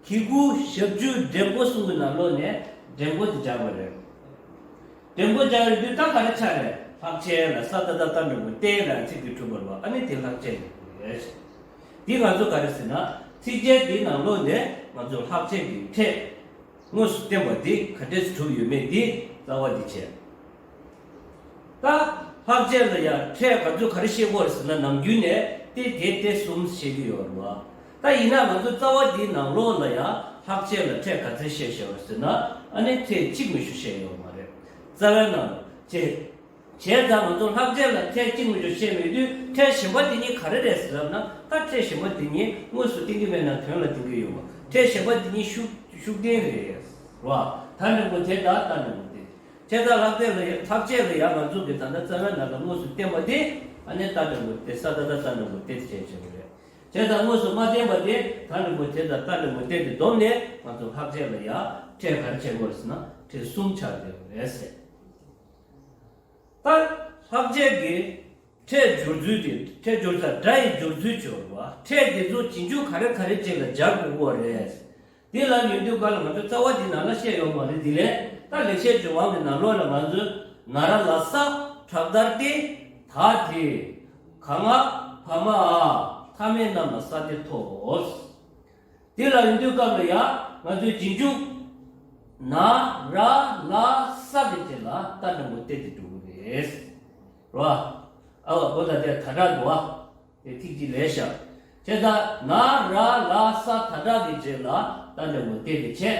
གི་གུ་ཞབས་ཀྱུ་འགྲེང་བུ་གསུམ་གྱི་ནང་ལོགས་ནས་འགྲེང་བུ་དེ་སྦྱར་བ་རེད། འགྲེང་བུ་སྦྱར་ཡོང་དུས་ད་ག་རེ་ཆགས་རེད། ལྷག་བཅས་ལ་ས་ཏ་བཏགས་སྟ་འགྲེང་བུ་སྟེ་ལ་ཚིག་དེ་གྲུབ་པ་རེད་བ། ཨ་ནི་དེ་ལྷག་བཅས་རེད། འདི་ང་ཚོ་ག་རེ་ཟེར་ན། ཚིགས་བཅད་འདིའི་ནང་ལོགས་ནས་ང་ཚོ་ལྷག་བཅས་ཀྱི་ཕྲད་དངོས་སུ་བསྟན་པ་འདི་ག་འདྲས་སུ་གྲུབ་ཡོད་མེད་འདི་རྩ་བ་འདི་བྱས། ད་ལྷག་བཅས་ལ་ཡང་ཕྲད་ང་ཚོས་ག་རེ་བཤད་ཀྱི་ཡོད་རེད་ཟེར་ན། ནམ་རྒྱུན་ནས་སྟེ་དེ་སྟེ་གསུམ་བཤད་ཀྱི་ཡོད་རེད་བ། ད་ཡིན་ན་ང་ཚོ་རྩ་བ་འདིའི་ནང་ལོགས་ལ་ཡང་ལྷག་བཅས་ལ་ཕྲད་ག་ཚོད་བཤད་བཞག་ཡོད་རེད་ཟེར་ན། ཨ་ནི་ཕྲད་གཅིག་མ་གཏོགས་བཤད་ཡོད་མ་རེད། རྩ་བའི་ནང་ལ་བཅས། བྱས་ཙང་ང་ཚོ་ལྷག་བཅས་ལ་ཕྲད་གཅིག་མ་གཏོགས་བཤད་མེད་དུས་ཕྲད་གཞན་པ་དེ་གཉིས་ག་རེ་རེད་ཟེར་ལབ་ན། ད་ཕྲད་གཞན་པ་དེ་གཉིས་དངོས་སུ་བསྟན་གྱི་མེད་ན་དོན་ལ་བསྟན་གྱི་ཡོད་པ། ཕྲད་གཞན་པ་དེ་གཉིས་ཤུགས་ཤུགས་ལྡན་རེད་བ། ད་འགྲེང་བུ་དེ་དང་ད་འགྲེང་བུ་དེ། བྱས་ཙང་ལྷག་བཅས་ལ་ཡ་ལྷག་བཅས་ལ་ཡ་ང་ཚོ་གི་ད་ལྟ་རྩ་བའི་ནང་ལ་དངོས་སུ་བསྟན་པ་དེ། ཨ་ནི་ད་འགྲེང་བུ་དེ། ས་ད་བཏགས་སྟ་འགྲེང་བུ་སྟེ་དེ་བྱས་བྱས་པ་རེད། བྱས་ཙང་དངོས་སུ་མ་བསྟན་པ་དེ། ད་འགྲེང་བུ་དེ་དང་སྟ་འགྲེང་བུ་སྟེ་དེ་བསྡོམས་ནས་ང་ཚོ་ལྷག་བཅས་ལ་ཡ་ཕྲད་ག་རེ་བྱེད་དགོས་ཟེར་ན་ཕྲད་གསུམ་ཆགས་བསྡད་པ་རེད་ཟེར། ད་ལྷག་བཅས་ཀྱི་ཕྲད་སྦྱོར་ཚུལ་དེ། ཕྲད་སྦྱོར་ས་སྒྲ་ཡི་སྦྱོར་ཚུལ་སྦྱོར་བ། ཕྲད་དེ་ཚོ་རྗེས་འཇུག་ག་རེ་ག་རེ་བཅས་ལ་སྦྱར་དགོས་པ་རེད། དེ་ལ་ཡོང་དུས་སྐབས་ལ་ང་ཚོ་རྩ་བ་དེ་ནང་ལ་བཤད་ཡོད་མ་རེད། དེ་ལས་ད་ལེགས་བཤད་ལྗོན་དབང་གི་ནང་ལོགས་ལ་ང་ཚོས་ན་ར་ལ་ས། དྲག་མཐར་ཏེ། ད་དེ། ག་ང་བ་མ་འ། མཐའ་མེད་རྣམས་ལ་ས་སྟེ་མཐོ། དེ་ལ་ཡོང་དུས་སྐབས་ལ་ཡ་ང་ཚོའི་རྗེས་འཇུག་ན་ར་ལ་ས་གི་རྗེས་ལ་སྟ་འགྲེང་བུ་སྟེ་དེ་འགྲོ་གི་རེད། རོ། ཨ་བ་གོ་ད་དེ་ད་དྲག་འགྲོ་བ། དེ་ཐིག་གཅིག་ལས་བཞག་བྱས་ཙང་ན་ར་ལ་ས། ད་དྲག་གི་རྗེས་ལ་སྟ་འགྲེང་བུ་སྟེ་དེ་བྱས།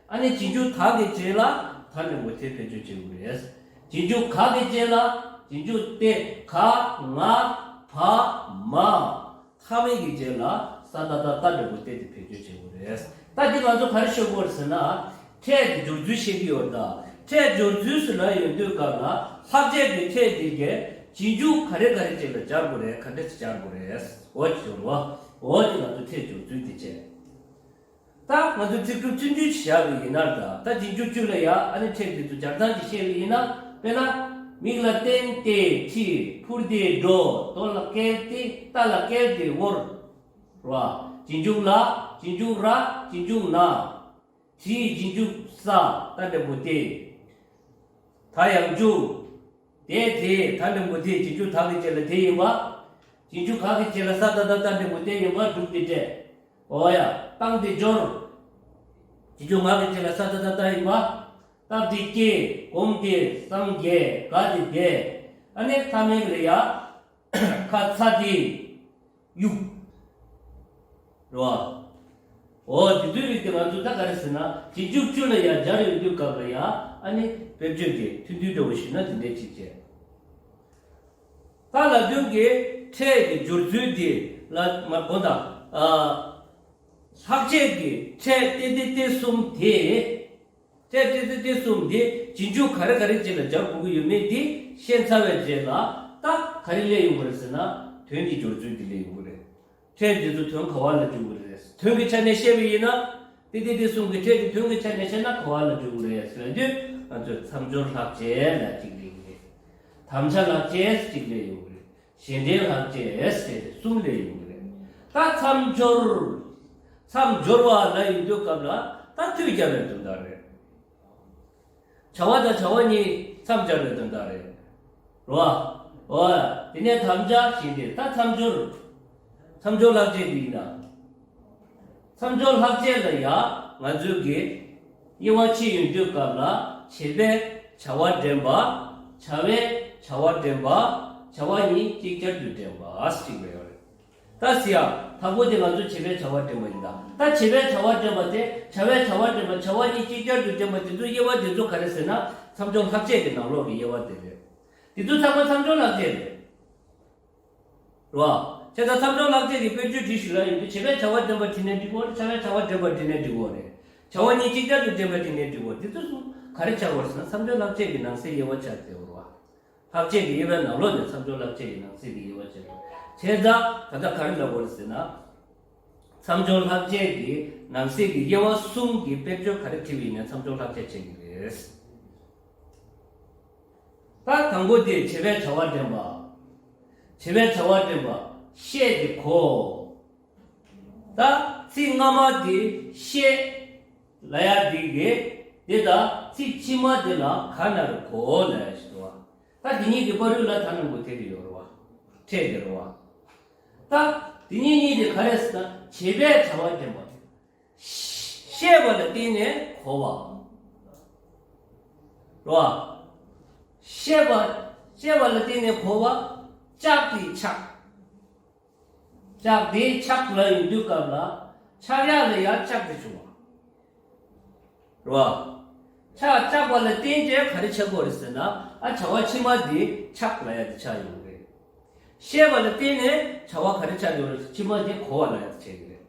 ཨ་ནི་རྗེས་འཇུག་ད་གི་རྗེས་ལ་ད་འགྲེང་བུ་དེ་བེད་སྤྱོད་བྱེད་དགོས་རེད། རྗེས་འཇུག་ག་གི་རྗེས་ལ། རྗེས་འཇུག་སྟེ་ག་ང་བ་མ། མཐའ་མེད་ཀྱི་རྗེས་ལ་ས་ད་བཏགས་སྟ་འགྲེང་བུ་སྟེ་དེ་བེད་སྤྱོད་བྱེད་དགོས་རེད། ད་འདི་ང་ཚོ་ག་རེ་ཤོད་དགོས་རེད་ཟེར་ན། ཕྲད་ཀྱི་སྦྱོར་ཚུལ་ཤེས་ཀྱི་ཡོད་ད། ཕྲད་སྦྱོར་ཚུལ་ཟེར་ལབ་ཡོང་དུས་སྐབས་ལ་ལྷག་བཅས་ཀྱི་ཕྲད་འདི་གའི་རྗེས་འཇུག་ག་རེ་ག་རེ་བཅས་ལ་སྦྱར་དགོས་རེད། ག་འདྲ་ཞིག་སྦྱར་དགོས་རེད། འོ་ཅི་བྱུང་བ། འོ་དེ་ང་ཚོ་ཕྲད་སྦྱོར་ཚུལ་འདི་བྱས། ད་ང་ཚོས་ཚིག་གྲུབ་ཚིག་འདུས་བྱས་པ་ཡིན་ན། ད་ད་རྗེས་འཇུག་བཅུ་ལ་ཡ་ཨ་ནི་ཕྲད་འདི་ཚོ་སྦྱར་སྟངས་ཅིག་བཤད་པ་ཡིན་ན། དཔེར་ན། མིག་ལ་བསྟན་ཏེ་ཁྲིད། འཕུར་ཏེ་འགྲོ། རྡོ་ལ་བཀལ་ཏེ། རྟ་ལ་བཀལ་ཏེ་དབོར། རོ། རྗེས་འཇུག་ལ། རྗེས་འཇུག་ར། རྗེས་འཇུག་ན། དྲིས། རྗེས་འཇུག་ས། སྟ་འགྲེང་བུ་སྟེ། ད་ཡང་འཇུག་དེ་དེ། ད་འགྲེང་བུ་དེ། རྗེས་འཇུག་ད་གི་རྗེས་ལ་དེ་ཡིན་པ། རྗེས་འཇུག་ག་གི་རྗེས་ལ་ས་ད་བཏགས་སྟ་འགྲེང་བུ་སྟེ་ཡིན་པ། སྒྲུབ་སྟེ་སྤྲད། འོ་ཡ། བཏང་སྟེ་འབྱོར། རྗེས་འཇུག་ང་གི་རྗེས་ལ་ས་ད་བཏགས་སྟ་ཡིན་པ། བཏབ་སྟེ་སྐྱེ། བསྒོམས་ཏེ་སངས་རྒྱས། དགའ་སྟེ་བདེ། ཨ་ནི་མཐའ་མེད་ལ་ཡ། ཁ་ཚ་སྟེ་གཡུག་རོ། འོ་དེ་དུས་རིགས་དེ་ང་ཚོ་ད་ག་རེ་ཟེར་ན། རྗེས་འཇུག་བཅུ་ལ་ཡ་སྦྱར་ཡོང་དུས་སྐབས་ལ་ཡ་ཨ་ནི་དཔེར་བརྗོད་དེ་ཐུང་ཐུང་འདྲ་བོ་ཞུས་ན་དེ་འདྲས་ཅིག་བྱས། ད་ལ་དོན་གྱི་ཕྲད་ཀྱི་སྦྱོར་ཚུལ་དེ་ལ་མ་གོ་ད། ཨ། ལྷག་བཅས་ཀྱི་ཕྲད་སྟེ་དེ་སྟེ་གསུམ་དེ། ཕྲད་སྟེ་དེ་སྟེ་གསུམ་དེ་རྗེས་འཇུག་ག་རེ་ག་རེ་བཅས་ལ་སྦྱར་དགོས་ཀྱི་ཡོད་མེད་དེ་ཤེས་ཚར་བའི་རྗེས་ལ། ད་ག་རེ་སླེབས་ཡོང་གི་རེད་ཟེར་ན། དོན་གྱི་སྦྱོར་ཚུལ་དེ་སླེབས་ཡོང་གི་རེད། ཕྲད་དེ་ཚོ་དོན་ག་བ་ལ་འཇུག་གི་རེད། དོན་གྱི་ཆ་ནས་བཤད་པ་ཡིན་ན། སྟེ་དེ་སྟེ་གསུམ་གྱི་ཕྲད་དེ་དོན་གྱི་ཆ་ནས་བཤད་ན་ག་བ་ལ་འཇུག་གི་རེད་ཟེར་དུས། ང་ཚོས་མཚམས་སྦྱོར་ལྷག་བཅས་ལབ་ཅིག་སླེབས་ཡོང་གི་རེད། དམ་བཅའ་ལྷག་བཅས་ཅིག་སླེབས་ཡོང་གི་རེད། གཞན་འབྲེལ་ལྷག་བཅས་ཟེར་གསུམ་སླེབས་ཡོང་གི་རེད། ད་མཚམས་སྦྱོར། མཚམས་སྦྱོར་བ་ལབ་ཡོང་དུས་སྐབས་ལ་ད་མཐུད་རྒྱབ་པའི་དོན་དག་རེད། བྱ་བ་དང་བྱ་བ་གཉིས་མཚམས་སྦྱར་བའི་དོན་དག་རེད། རོ། འོ། དེ་ནས་དམ་བཅའ་ཞིག་དེ་ད་མཚམས་སྦྱོར། མཚམས་སྦྱོར་ལྷག་བཅས་དེ་ཡིན་ན། མཚམས་སྦྱོར་ལྷག་བཅས་ལ་ཡ་ང་ཚོས་ཀྱི་དབྱེ་བ་ཕྱེ་ཡོང་དུས་སྐབས་ལ། བྱེད་པས་བྱ་བ་འདྲེན་པ། བྱ་བས་བྱ་བ་འདྲེན་པ། བྱ་བ་གཉིས་ཅིག་ཅར་དུ་འདྲེན་པ་ཞིག་ཡོད་རེད། ད་ཟེར་ཡ། དང་པོ་དེ་ང་ཚོ་བྱེད་པས་བྱ་བ་འདྲེན་པ་ཡིན་ད། ད་བྱེད་པས་བྱ་བ་འདྲེན་པ་དེ། བྱ་བས་བྱ་བ་འདྲེན་པ། བྱ་བ་གཉིས་ཅིག་ཅར་དུ་འདྲེན་པ་དེ་ཚོ། དབྱེ་བ་དེ་ཚོ་ག་རེ་ཟེར་ན། མཚམས་སྦྱོར་ལྷག་བཅས་ཀྱི་ནང་ལོགས་ཀྱི་དབྱེ་བ་དེ་རེད། དེ་ཚོ་ཚང་མ་མཚམས་སྦྱོར་ལྷག་བཅས་རེད། རོ། བྱས་ཙང་མཚམས་སྦྱོར་ལྷག་བཅས་ཀྱི་དཔེར་བརྗོད་བྲིས་ཤིག་ལབ་ཡོང་དུས། བྱེད་པས་བྱ་བ་འདྲེན་པ་བྲིས་ནས་འགྲིག་གོ་རེད། བྱ་བས་བྱ་བ་འདྲེན་པ་བྲིས་ནས་འགྲིག་གོ་རེད། བྱ་བ་གཉིས་ཅིག་ཅར་དུ་འདྲེན་པ་བྲིས་ནས་འགྲིག་གོ། དེ་ཚོ་གསུམ་ག་རེ་ཆགས་ཀྱི་རེད་ཟེར་ན། མཚམས་སྦྱོར་ལྷག་བཅས་ཀྱི་ནང་གསེས་དབྱེ་བ་ཆགས་ཏེ་ཡོད་རེད་བ། ལྷག་བཅས་ཀྱི་དབྱེ་བའི་ནང་ལོགས་ནས་མཚམས་སྦྱོར་ལྷག་བཅས་ཀྱི་ནང་གསེས་ཀྱི་དབྱེ་བ་ཆགས་ཀྱི་རེད། བྱས་ཙང་ད་ལྟ་ག་རེ་ལབ་དགོས་རེད་ཟེར་ན། མཚམས་སྦྱོར་ལྷག་བཅས་ཀྱི་ནང་གསེས་ཀྱི་དབྱེ་བ་གསུམ་གྱི་དཔེར་བརྗོད་ག་རེ་བྲིས་པ་ཡིན་ནའི་མཚམས་སྦྱོར་ལྷག་བཅས་བྱེད་ཀྱི་རེད། ད་དང་པོ་དེ་བྱེད་པས་བྱ་བ་འདྲེན་པ། བྱེད་པས་བྱ་བ་འདྲེན་པ། ཤད་དེ་གོ། ད་ཚིག་སྔ་མ་དེ་ཤད་ལབ་ཡ་དེ་གི་དེ་དང་ཚིག་ཕྱི་མ་དེ་ལ་ག་ན་རོ་གོ་ལབ་ཡ་ཞིག་འདུག་བ། ད་དེ་གཉིས་ཀྱི་བར་དུ་ལ་ད་འགྲེང་བུ་དེ་རེ་ཡོད་རེད་བ། ཕྲད་དེ་རེད་བ། ད་དེ་གཉིས་གཉིས་དེ་ག་རེ་ཟེར་ན། བྱེད་པས་བྱ་བ་འདྲེན་པ། ཤེས་པ་ལ་བརྟེན་ནས་གོ་བ། རེད་བ། ཤེས་པ། ཤེས་པ་ལ་བརྟེན་ནས་གོ་བ། ལྕགས་དེ་ཆག་ལྕགས་དེ་ཆག་ལབ་ཡོང་དུས་སྐབས་ལ། ཆག་ཡག་ལ་ཡ་ལྕགས་དེ་བྱུང་བ། རེད་བ། ཆགས་ཆགས་པ་ལ་བརྟེན་བྱས་ག་རེ་ཆགས་ཀྱི་ཡོད་རེད་ཟེར་ན། ཨ་བྱ་བ་ཕྱི་མ་དེ་ཆགས་ལབ་ཡ་དེ་ཆགས་ཡོང་གི་རེད། ཤེས་པ་ལ་བརྟེན་ནས་བྱ་བ་ག་རེ་ཆགས་ཀྱི་ཡོད་རེད་ཟེར་ན་ཕྱི་མ་དེ་གོ་བ་ལབ་ཡ་དེ་ཆགས་ཀྱི་རེད།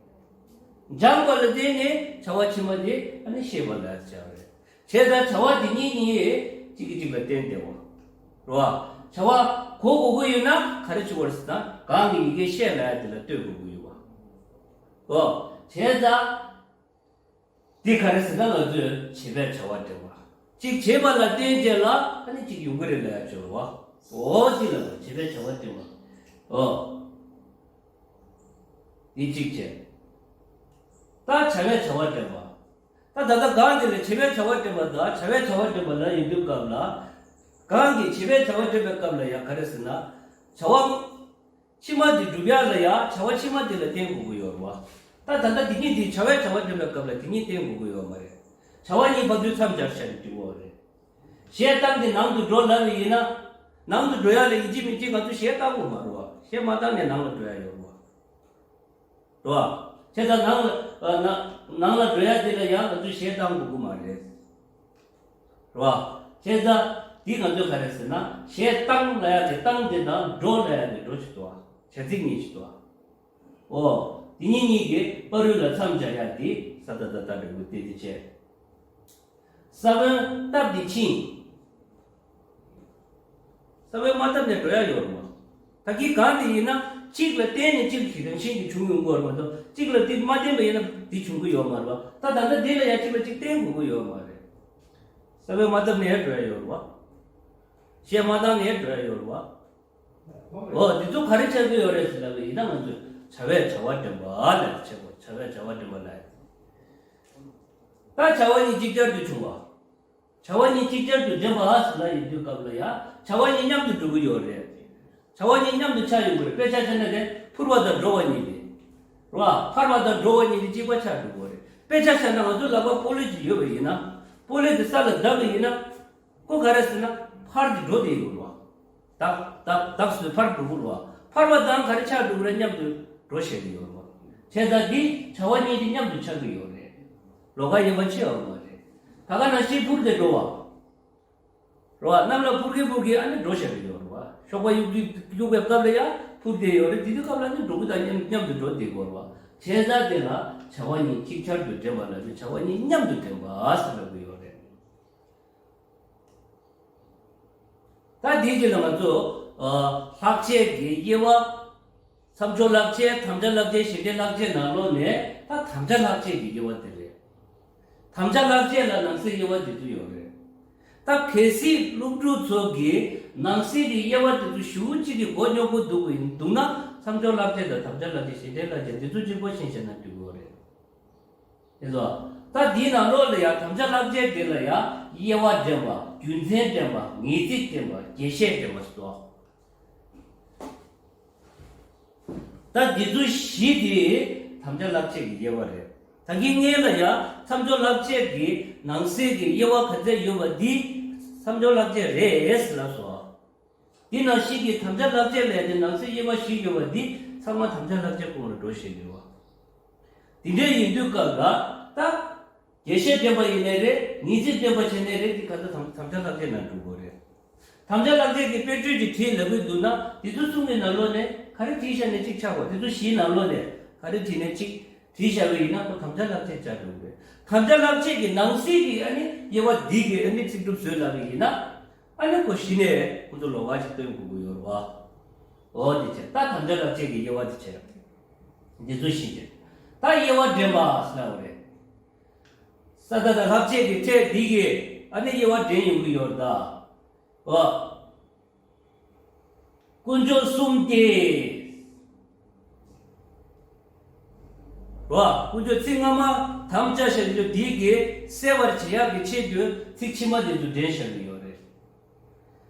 སྦྱངས་པ་ལ་བརྟེན་ནས་བྱ་བ་ཕྱི་མ་དེ་ཨ་ནི་ཤེས་པ་ལབ་ཡ་དེ་ཆགས་ཀྱི་རེད། བྱས་ཙང་བྱ་བ་འདི་གཉིས་གཉིས་གཅིག་གིས་གཅིག་ལ་བརྟེན་བསྡད་པ་རེད་བ། བྱ་བ་གོ་དགོས་ཀྱི་ཡོད་ན་ག་རེ་བྱེད་དགོས་རེད་ཟེར་ན་གང་གི་ཡི་གེ་ཤེས་ལབ་ཡ་དེ་ལ་ལྟོས་དགོས་ཀྱི་ཡོད་པ་རེད་བ། བྱས་ཙང་འདི་ག་རེ་ཟེར་ན་ང་ཚོས་བྱེད་པས་བྱ་བ་འདྲེན་པ། གཅིག་བྱེད་པ་ལ་བརྟེན་བྱས་ལ་ཨ་ནི་གཅིག་ཡོང་གི་རེད་ལབ་ཡ་བྱེད་པ་རེད་བ། འོ་འདི་ལ་བྱེད་པས་བྱ་བ་འདྲེན་པ། འོ། འདི་གཅིག་བྱས། ད་བྱ་བས་བྱ་བ་འདྲེན་པ། ད་ད་ལྟ་གང་འདི་ལ་བྱེད་པས་བྱ་བ་འདྲེན་པ་དང་བྱ་བས་བྱ་བ་འདྲེན་པ་ལབ་ཡོང་དུས་སྐབས་ལ། གང་གིས་བྱེད་པས་བྱ་བ་འདྲེན་པའི་སྐབས་ལ་ཡང་ག་རེ་ཟེར་ན། བྱ་བ་ཕྱི་མ་དེ་སྒྲུབ་ཡག་ལ་ཡང་བྱ་བ་ཕྱི་མ་དེ་ལ་བརྟེན་དགོས་ཀྱི་ཡོད་རེད་བ། ད་ད་ལྟ་འདི་གཉིས་འདི་བྱ་བས་བྱ་བ་འདྲེན་པའི་སྐབས་ལ་དེ་གཉིས་བརྟེན་དགོས་ཀྱི་ཡོད་མ་རེད། བྱ་བ་གཉིས་བར་དུ་མཚམས་སྦྱར་བྱས་ནས་འགྲིག་གི་ཡོད་རེད། གཞས་བཏང་སྟེ་ནང་དུ་འགྲོ་ལབ་པ་ཡིན་ན། ནང་དུ་འགྲོ་ཡག་ལ་ཡིན་གཅིག་མིན་གཅིག་ང་ཚོ་གཞས་བཏང་དགོས་མ་རེད་བ། གཞས་མ་བཏང་ནས་ནང་ལ་འགྲོ་ཡག་ཡོད་རེད་བ། རེད་བ། བྱས་ཙང་ནང་ལ་ཨ་ནང་ནང་ལ་འགྲོ་ཡག་དེ་ལ་ཡང་ང་ཚོས་གཞས་བཏང་དགོས་ཀྱི་མ་རེད། རེད་བ། བྱས་ཙང་འདི་ང་ཚོས་ག་རེ་ཟེར་ན་གཞས་བཏང་ལབ་ཡག་དེ་བཏང་དེ་དང་འགྲོ་ལབ་ཡག་དེ་འགྲོ་ཞིག་འདུག་བ། བྱ་ཚིག་གཉིས་ཤིག་འདུག་བ། འོ། དེ་གཉིས་གཉིས་ཀྱི་བར་དུ་ལ་མཚམས་སྦྱར་ཡག་དེ་ས་ད་བཏགས་སྡ་འགྲེང་བུ་སྟེ་དེ་བྱས། ས་བོན་བཏབ་སྟེ་ཕྱིན། ས་བོན་མ་བཏབ་ནས་འགྲོ་ཡག་ཡོད་རེད་མ། ད་གིན་གང་དེ་ཡིན་ན་གཅིག་ལ་བརྟེན་ནས་གཅིག་གི་རང་བཞིན་གྱིས་བྱུང་ཡོང་གི་ཡོད་རེད་མ་གཏོགས་གཅིག་ལ་དེ་མ་བརྟེན་པ་ཡིན་ན་དེ་བྱུང་གི་ཡོད་མ་རེད་བ། ད་ད་ལྟ་འདི་ལ་ཡང་གཅིག་ལ་གཅིག་བརྟེན་དགོས་ཀྱི་ཡོད་མ་རེད། ས་བོན་མ་བཏབ་ནས་འགྲོ་ཡག་ཡོད་རེད་བ། གཞས་མ་བཏང་ནས་འགྲོ་ཡག་ཡོད་རེད་བ། འོ་འདི་ཚོ་ག་རེ་ཆགས་ཀྱི་ཡོད་རེད་ཟེར་ལབ་པ་ཡིན་ན་ང་ཚོས་བྱ་བས་བྱ་བ་འདྲེན་པ་ལབ་བྱེད་དགོས། བྱ་བས་བྱ་བ་འདྲེན་པ་ལབ། ད་བྱ་བ་གཉིས་ཅིག་ཅར་དུ་བྱུང་བ། བྱ་བ་གཉིས་ཅིག་ཅར་དུ་འདྲེན་པ་ཟེར་ལབ་ཡོང་དུས་སྐབས་ལ་ཡང་བྱ་བ་གཉིས་མཉམ་དུ་འགྲོ་གི་ཡོད་རེད། བྱ་བ་གཉིས་མཉམ་དུ་ཆགས་ཡོང་གི་རེད། དཔེ་ཆ་བཞག་ན་དེ་འཕུར་བ་དང་འགྲོ་བ་གཉིས་དེ། རེད་བ། འཕར་བ་དང་འགྲོ་བ་གཉིས་དེ་གཅིག་པ་ཆགས་འགྲོ་གི་རེད། དཔེ་ཆ་བཞག་ན་ང་ཚོ་ལག་པ་སྤོ་ལོ་ཅིག་ཡོད་པ་ཡིན་ན། སྤོ་ལོ་དེ་ས་ལ་བརྡབས་པ་ཡིན་ན། ཁོ་ག་རེ་ཟེར་ན་འཕར་ཏེ་འགྲོ་བསྡད་ཡོད་རེད་བ། བརྡབས་བརྡབས་བརྡབས་ཟེར་འཕར་འགྲོ་གི་རེད་བ། འཕར་བ་དང་ག་རེ་ཆགས་འགྲོ་གི་རེད། མཉམ་དུ་འགྲོ་བཞག་གི་ཡོད་རེད་བ། བྱས་ཙང་འདི་བྱ་བ་གཉིས་དེ་མཉམ་དུ་ཆགས་ཀྱི་ཡོད་རེད། ལོགས་ཀ་དབྱེ་བ་ཕྱེ་ཡོད་མ་རེད། ད་ག་ནང་བཞིན་འཕུར་ཏེ་འགྲོ་བ། རེད་བ། གནམ་ལ་འཕུར་གིན་འཕུར་གིན་ཨ་ནི་འགྲོ་བཞག་གི་ཡོད་རེད་བ། གཤོག་པ་གཡུག་གིན་གཡུག་པའི་སྐབས་ལ་ཡང་འཕུར་ཏེ་ཡོད་རེད། དེ་དུས་སྐབས་ལ་ནི་འགྲོ་གི་དང་མཉམ་མཉམ་དུ་འགྲོ་བསྡད་ཀྱི་ཡོད་རེད་བ། བྱས་ཙང་དེ་ལ་བྱ་བ་གཉིས་ཅིག་ཅར་དུ་འདྲེན་པ་ལབ་ནས་བྱ་བ་གཉིས་མཉམ་དུ་འདྲེན་པ་ཟེར་ལབ་ཀྱི་ཡོད་རེད། ད་འདིའི་རྗེས་ལ་ང་ཚོ་ཨ་ལྷག་བཅས་ཀྱི་དབྱེ་བ། མཚམས་སྦྱོར་ལྷག་བཅས། དམ་བཅའ་ལྷག་བཅས། གཞན་འདྲེན་ལྷག་བཅས་ནང་ལོགས་ནས་ད་དམ་བཅའ་ལྷག་བཅས་ཀྱི་དབྱེ་བ་དེ་རེད། དམ་བཅའ་ལྷག་བཅས་ལ་ནང་གསེས་དབྱེ་བ་འདི་ཚོ་ཡོད་རེད། ད་གལ་སྲིད་སློབ་ཕྲུག་ཚོ་གིས་ནང་གསེས་ཀྱི་དབྱེ་བ་འདི་ཚོ་ཞེ་པོ་ཅིག་གི་མགོ་རྙོག་པོ་འདུག་པ་ཡིན་འདུག་ན། མཚམས་སྦྱོར་ལྷག་བཅས་དང་དམ་བཅའ་ལྷག་བཅས། གཞན་འདྲེན་ལྷག་བཅས་འདི་ཚོ་གཅིག་པོ་ཤེས་བྱས་ན་འགྲིག་གི་ཡོད་རེད། དེ་ཚོ། ད་འདིའི་ནང་ལོགས་ལ་ཡང་དམ་བཅའ་ལྷག་བཅས་དེ་ལ་ཡང་དབྱེ་བ་འདྲེན་པ། རྒྱུ་མཚན་འདྲེན་པ། ངེས་ཚིག་འདྲེན་པ། རྒྱས་བཤད་འདྲེན་པ་སོགས། ད་འདི་ཚོ་བཞི་དེ་དམ་བཅའ་ལྷག་བཅས་ཀྱི་དབྱེ་བ་རེད། ད་གིན་སྔོན་ལ་ཡང་མཚམས་སྦྱོར་ལྷག་བཅས་ཀྱི་ནང་གསེས་ཀྱི་དབྱེ་བ་ག་ཚད་ཡོད་པ་འདི་མཚམས་སྦྱོར་ལྷག་བཅས་རེད་ལབ་སོང་། དེ་ནང་བཞིན་གྱི་དམ་བཅའ་ལྷག་བཅས་ལས་དེ་ནང་གསེས་དབྱེ་བ་བཞི་ཡོད་པ་འདི་ཚང་མ་དམ་བཅའ་ལྷག་བཅས་ཁོངས་ལ་འགྲོ་བཞིན་ཡོད་པ། དེ་འདྲ་ཡིན་དུས་སྐབས་ལ་ད། རྒྱས་བཤད་འདྲེན་པ་ཡིན་ནའི་རེད། ངེས་ཚིག་འདྲེན་པ་བྱས་ནའི་རེད། དེ་ག་ཚོད་དམ་དམ་བཅའ་ལྷག་བཅས་ནང་འགྲོ་དགོས་རེད། དམ་བཅའ་ལྷག་བཅས་ཀྱི་དཔེར་བརྗོད་ཀྱི་བྲིས་ལབ་ཀྱི་འདུག་ན་དེ་ཚོ་གསུམ་གྱི་ནང་ལོགས་ནས་ག་རེ་བྲིས་བཞག་ནས་གཅིག་ཆགས་དགོས། དེ་ཚོ་བཞིའི་ནང་ལོགས་ནས་ག་རེ་བྲིས་ནས་གཅིག་བྲིས་བཞག་པ་ཡིན་ན་ཁོ་དམ་བཅའ་ལྷག་བཅས་ཆགས་འགྲོ་གི་རེད། དམ་བཅའ་ལྷག་བཅས་ཀྱི་ནང་གསེས་ཀྱི་ཨ་ནི་དབྱེ་བ་འདི་གི་ཨ་ནི་ཚིག་གྲུབ་བཟོས་ལབ་པ་ཡིན་ན། ཨ་ནི་ཁོ་གཞི་ནས་ཁོ་ཚོ་ལོགས་ཀ་ཞིག་སྟོན་དགོས་ཀྱི་ཡོད་རེད་བ། འོ་དེ་བྱས། ད་དམ་བཅའ་ལྷག་བཅས་ཀྱི་དབྱེ་བ་དེ་བྱས། འདི་ཚོ་བཞི་བྱས། ད་དབྱེ་བ་འདྲེན་པ་ཟེར་བ་རེད། ས་ད་བཏགས་ལྷག་བཅས་ཀྱི་ཕྲད་འདི་གིས་ཨ་ནི་དབྱེ་བ་འདྲེན་ཡོང་གི་ཡོད་རེད་ད། འོ། དཀོན་མཆོག་གསུམ་སྟེ། རོ། དཀོན་མཆོག་ཚིག་སྔ་མ་དམ་བཅའ་བཞག་རྒྱུ་འདི་གིས་གསལ་བར་བྱེད་ཡག་གི་ཆེད་དུ་ཚིག་ཕྱི་མ་དེ་ཚོ་འདྲེན་བཞག་གི་ཡོད་རེད།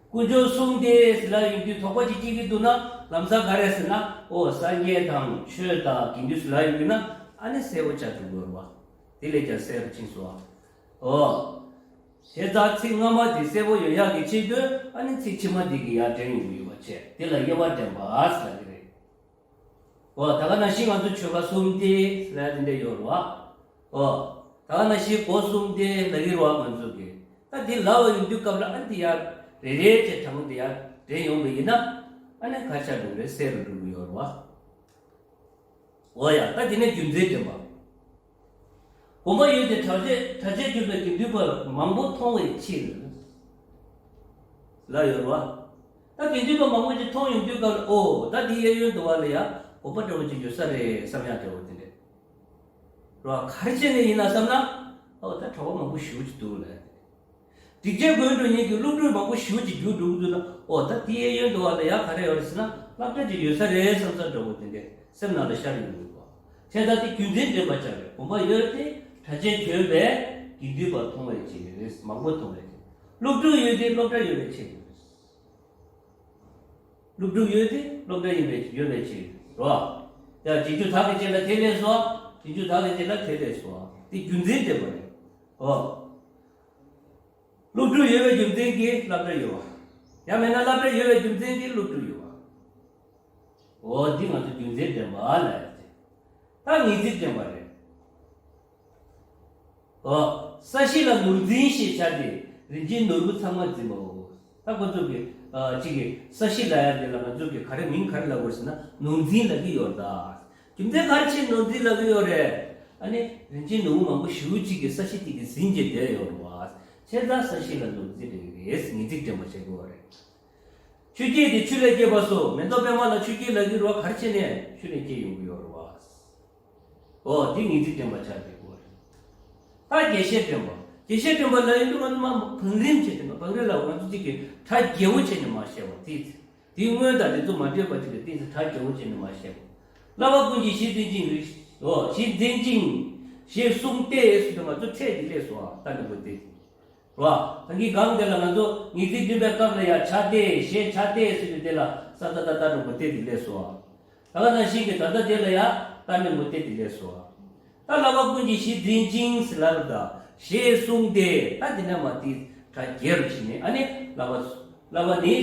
དཀོན་མཆོག་གསུམ་སྟེ་ཟེར་ལབ་ཡོང་དུས་དོགས་པ་ཅིག་སྐྱེ་གི་འདུག་ན་ལམ་སང་ག་རེ་ཟེར་ན། ཨོ་སངས་རྒྱས་དང་ཆོས་དང་དགེ་འདུན་ཟེར་ལབ་ཡོང་གི་ན་ཨ་ནི་གསལ་པོ་ཆགས་འགྲོ་གི་ཡོད་རེད་བ། དེ་ལས་ཀྱང་གསལ་པོ་ཕྱིན་སོང་བ། ཨོ། བྱས་ཙང་ཚིག་སྔ་མ་དེ་གསལ་པོ་ཡོང་ཡག་གི་ཆེད་དུ་ཨ་ནི་ཚིག་ཕྱི་མ་དེ་གིས་ཡར་འདྲེན་ཡོང་གི་ཡོད་པ་བྱས། དེ་ལ་དབྱེ་བ་འདྲེན་པ་ཟེར་གི་རེད། ཨོ། ད་ག་ནང་བཞིན་ང་ཚོ་ཆོལ་ཁ་གསུམ་སྟེ་ཟེར་ཡ་དེ་འདྲ་ཡོད་རེད་བ། ཨོ། ད་ག་ནང་བཞིན་སྒོ་གསུམ་སྟེ་ལབ་ཀྱི་རེད་བ་ང་ཚོ་གིས། ད་འདི་ལབ་པ་ཡོང་དུས་སྐབས་ལ་ཨ་ནི་འདི་ཡར་རེ་རེ་བྱས་གྲངས་འདི་ཡར་འདྲེས་ཡོང་བ་ཡིན་ན་ཨ་ནི་ཁ་ཤས་འགྲོ་རེད་གསལ་རུ་འགྲོ་གི་ཡོད་རེད་བ། འོ་ཡ། ད་དེ་ནས་རྒྱུ་མཚན་འདྲེན་པ། གོམས་པ་ཡོད་དེ་གྲགས་ཆེ་གྲགས་ཆེར་གྱུར་པའི་དགེ་འདུན་པ་མང་པོ་མཐོང་བའི་ཕྱིར། ལབ་ཡོད་རེད་བ། ད་དགེ་འདུན་པ་མང་པོ་ཅིག་མཐོང་ཡོང་དུས་སྐབས་ལ་ཨོ་ད་འདི་གཡས་གཡོན་དུ་བ་ལ་ཡ་གོམས་པ་འདྲ་བོ་ཅིག་ཡོད་ས་རེད་བསམ་ཡག་འདྲ་བོ་དེ་འདྲས། རོ། ག་རེ་བྱས་ནས་ཡིན་ན་བསམ་ན། ཨོ་ད་གྲྭ་པ་མང་པོ་ཞེ་པོ་ཅིག་འདུག་ལབ། སྒྲིག་ཆས་གོན་འགྲོ་མཁན་གྱི་སློབ་ཕྲུག་མང་པོ་ཞེ་པོ་ཅིག་རྒྱུགས་འགྲོ་གི་འདུག་ན། ཨོ་ད་དེའི་གཡས་གཡོན་དུ་བ་ལ་ཡ་ག་རེ་ཡོད་རེད་ཟེར་ན་སློབ་གྲྭ་ཅིག་ཡོད་ས་རེད་བསམ་ས་འདྲ་བོ་དེ་འདྲས་སེམས་ནང་ལ་ཤར་ཡོང་གི་འདུག་གོ། བྱས་ཙང་དེ་རྒྱུ་མཚན་འདྲེན་པ་ཆགས་རེད། གོམས་པ་ཡོད་དེ་གྲགས་ཆེར་གྱུར་པའི་དགེ་འདུན་པ་མཐོང་བའི་ཕྱིར་རེད། མང་པོ་མཐོང་བའི་ཕྱིར། སློབ་ཕྲུག་ཡོད་དེ་སློབ་གྲྭ་ཡོད་པའི་ཕྱིར་རེད། སློབ་ཕྲུག་ཡོད་དེ་སློབ་གྲྭ་ཡིན་པའི་ཡོད་པའི་ཕྱིར་རོ། ཡ་རྗེས་འཇུག་དག་གི་རྗེས་ལ་དེ་སླེབས་སོ། རྗེས་འཇུག་དག་གི་རྗེས་ལ་དེ་སླེབས་སོ། དེ་རྒྱུ་མཚན་འདྲེན་པ་རེད། ཨོ། སློབ་ཕྲུག་ཡོད་པའི་རྒྱུ་མཚན་གྱིས་སློབ་གྲྭ་ཡོད་པ། ཡང་མིན་ན་སློབ་གྲྭ་ཡོད་པའི་རྒྱུ་མཚན་གྱིས་སློབ་ཕྲུག་ཡོད་པ། ཨོ་འདི་ང་ཚོ་རྒྱུ་མཚན་འདྲེན་པ་ལབ་ཡ་ཅིག་ད་ངེས་ཚིག་འདྲེན་པ་རེད། ཨོ། ས་གཞི་ལ་ནོར་འཛིན་ཞེས་བྱ་སྟེ་རིན་ཆེན་ནོར་བུ་ཚང་མ་འཛིན་པའོ། ད་ཁོ་ཚོ་གི་ཨ་གཅིག་གི་ས་གཞི་ལབ་ཡ་འདི་ལ་ང་ཚོ་གི་ག་རེ་མིང་ག་རེ་ལབ་དགོས་ཟེར་ན་ནོར་འཛིན་ལབ་ཀྱི་ཡོད་ད། རྒྱུ་མཚན་ག་རེ་བྱས་ནོར་འཛིན་ལབ་ཀྱི་ཡོད་རེད། ཨ་ནི་རིན་ཆེན་ནོར་བུ་མང་པོ་ཞེ་པོ་ཅིག་གི་ས་གཞི་དེ་གི་ཟིན་བྱས་བསྡད་ཡོད་རེད་བ། བྱས་ཙང་ས་གཞི་ལ་ནོར་འཛིན་ལབ་ཀྱི་རེད། ངེས་ཚིག་འདྲེན་པ་བྱེད་དགོས་པ་རེད། ཆུ་སྐྱེས་དེ་ཆུ་ལས་སྐྱེས་པ་སོགས་མེ་ཏོག་པད་མ་ལ་ཆུ་སྐྱེས་ལབ་ཀྱི་རེད་བ། ག་རེ་བྱས་ནས་ཆུ་ནས་སྐྱེས་ཡོང་གི་ཡོད་རེད་བ། ཨོ་དེ་ངེས་ཚིག་འདྲེན་པ་ཆགས་ཀྱི་ཡོད་རེད། ད་རྒྱས་བཤད་འདྲེན་པ། རྒྱས་བཤད་འདྲེན་པ་ལབ་ཡོང་དུས་ང་ཚོ་མ་བང་རིམ་བྱས་ཏེ་མ་བང་རིམ་ལ་ང་ཚོ་གཅིག་གིས་གྲ་རྒྱས་པོ་བྱས་ནས་མ་བཤད་པ་དེ། དེའི་སྔོན་དང་དེ་ཚོ་མ་འདྲེས་པ་ཅིག་ལ་བརྟེན་ཚེ་གྲ་རྒྱས་པོ་བྱས་ནས་མ་བཤད་པ། བསླབ་པ་ཀུན་གྱི་གཞི་འཛིན་ཅིང་རིགས། ཨོ་གཞི་འཛིན་ཅིང་། ཞེས་གསུངས་ཏེ་ཟེར་དུས་ང་ཚོ་ཕྲད་དེ་སླེབས་སོང་ཨ། ད་ནི་གོ་དེ། རོ། ད་གིན་གང་དེ་ལ་ང་ཚོ་ངེས་ཚིག་འདྲེན་པའི་སྐབས་ལ་ཡ་བྱ་སྟེ་ཞེས་བྱ་སྟེ་ཟེར་དུས་དེ་ལ་ས་ད་ད་ད་འགྲོ་གོ་སྟེ་དེ་སླེབས་སོང་ཨ། ད་ག་ནང་བཞིན་གྱི་ད་ལྟ་དེ་ལ་ཡ་ད་ནི་གོ་སྟེ་དེ་སླེབས་སོང་ཨ། ད་བསླབ་པ་ཀུན་གྱི་གཞི་འཛིན་ཅིང་ཟེར་ལབ་ད་ཞེས་གསུངས་ཏེ། ད་དེ་ནས་མ་དེ་གྲ་རྒྱས་རུ་ཕྱིན་ནས་ཨ་ནི་བསླབ་པ་བསླབ་པ་ནི་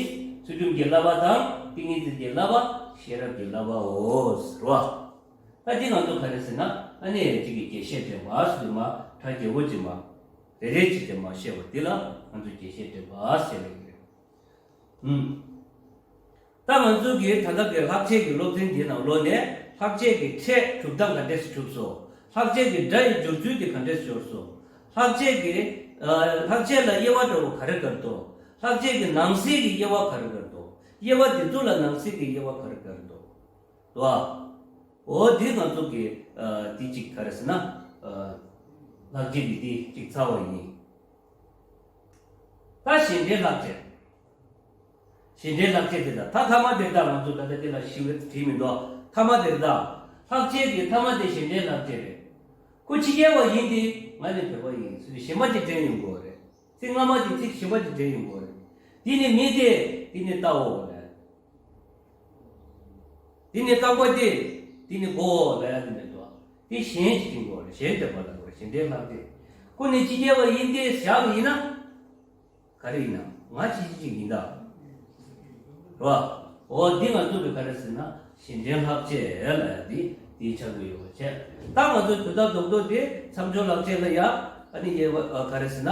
ཚུལ་ཁྲིམས་ཀྱི་བསླབ་པ་དང་ཏིང་ངེ་འཛིན་གྱི་བསླབ་པ་ཤེས་རབ་ཀྱི་བསླབ་པའོ་ཟེར་བ། ད་དེ་ང་ཚོ་ག་རེ་ཟེར་ན་ཨ་ནི་གཅིག་གི་རྒྱས་བཤད་འདྲེན་པ་ཟེར་དུས་མ་གྲ་རྒྱས་པོ་ཅིག་མ་རེ་རེ་བྱས་ཏེ་མ་བཤད་པ་འདི་ལ་ང་ཚོ་རྒྱས་བཤད་འདྲེན་པ་ཟེར་ལབ་ཀྱི་རེད། ཨུམ། ད་ང་ཚོ་གི་ད་ལྟ་གི་ལྷག་བཅས་ཀྱི་སློབ་ཚན་འདིའི་ནང་ལོགས་ནས་ལྷག་བཅས་ཀྱི་ཕྲད་གྲུབ་སྟངས་ག་འདྲས་སེ་གྲུབ་སོང་། ལྷག་བཅས་ཀྱི་སྒྲ་ཡི་སྦྱོར་ཚུལ་དེ་ག་འདྲས་སེ་སྦྱོར་སོང་། ལྷག་བཅས་ཀྱི་ཨ་ལྷག་བཅས་ལ་དབྱེ་བ་འདྲ་བོ་ག་རེ་ག་རེ་འདུག་ལྷག་བཅས་ཀྱི་ནང་གསེས་ཀྱི་དབྱེ་བ་ག་རེ་ག་རེ་འདུག་དབྱེ་བ་དེ་ཚོ་ལ་ནང་གསེས་ཀྱི་དབྱེ་བ་ག་རེ་ག་རེ་འདུག་དོ། འོ་འདི་ང་ཚོ་གི་ཨ་འདི་གཅིག་ག་རེ་ཟེར་ན་ཨ་ལྷག་བཅས་ཀྱི་འདི་གཅིག་ཚར་བ་ཡིན། ད་གཞན་འདྲེན་ལྷག་བཅས། གཞན་འདྲེན་ལྷག་བཅས་དེ་དང་ད་ཐ་མ་དེ་དག་ང་ཚོ་ད་ལྟ་དེ་ལ་ཞིབ་བྲིས་མི་འདུག་ཐ་མ་དེ་དག་ལྷག་བཅས་ཀྱི་ཐ་མ་དེ་གཞན་འདྲེན་ལྷག་བཅས་རེད། ཁོ་ཕྱི་རྒྱལ་བ་ཡིན་ཏེ་ང་ནི་བོད་པ་ཡིན་ཟེར་ནས་གཞན་པ་ཅིག་འདྲེན་ཡོང་དགོས་རེད། ཚིག་སྔ་མ་དེ་ཚིག་གཞན་པ་ཅིག་འདྲེན་ཡོང་དགོས་རེད། འདི་ནི་མི་སྟེ་འདི་ནི་རྟའོ་ལབ། འདི་ནི་རྐང་པ་སྟེ་འདི་ནི་མགོའོ་ལབ་ཡ་དེ་མི་འདུག་འདི་གཞན་ཅིག་འདྲེན་དགོས་རེད། གཞན་འདྲེན་པ་ལབ་དགོས་རེད། གཞན་འདྲེན་ལྷག་བཅས། ཁོ་ནི་ཕྱི་རྒྱལ་བ་ཡིན་ཏེ་བཞག་པ་ཡིན་ན། ག་རེ་ཡིན་ན་ང་ཅི་ཅི་ཅིག་ཡིན་ད། རེད་བ། འོ་འདི་ང་ཚོ་གི་ག་རེ་ཟེར་ན་གཞན་འདྲེན་ལྷག་བཅས་ལབ་ཡ་འདི་འདི་ཆགས་ཀྱི་ཡོད་པ་བྱས། ད་ང་ཚོ་དོན་དག་རྡོག་རྡོག་དེ་མཚམས་སྦྱོར་ལྷག་བཅས་ལ་ཡ་ཨ་ནི་དབྱེ་བ་ག་རེ་ཟེར་ན་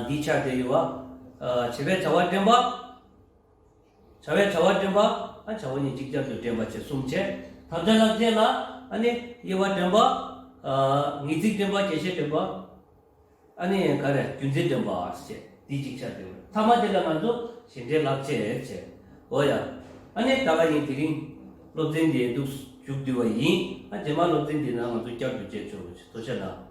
འདི་ཆགས་བསྡད་ཡོད་བ། བྱ་བའི་བྱ་བ་འདྲེན་པ། བྱ་བའི་བྱ་བ་འདྲེན་པ། ཨ་བྱ་བ་གཉིས་ཅིག་ཅར་དུ་འདྲེན་པ་བྱས་གསུམ་བྱས། དམ་བཅའ་ལྷག་བཅས་ལ་ཨ་ནི་དབྱེ་བ་འདྲེན་པ། ངེས་ཚིག་འདྲེན་པ། རྒྱས་བཤད་འདྲེན་པ། ཨ་ནི་ག་རེ་རྒྱུ་མཚན་འདྲེན་པ་བྱས་འདི་གཅིག་ཆགས་འདུག་ཐ་མ་དེ་ལ་ང་ཚོ་གཞན་འདྲེན་ལྷག་བཅས་བྱས། འོ་ཡ། ཨ་ནི་ད་ག་ཡིན་དེ་རིང་སློབ་ཚན་འདི་འདུག་མཇུག་བསྡུ་བ་ཡིན། ཨ་རྗེས་མ་སློབ་ཚན་འདི་ནང་ང་ཚོ་བསྐྱར་དུ་མཇལ་ཆོག་པ་ཞིག་ཐུགས་རྗེ་གནང་།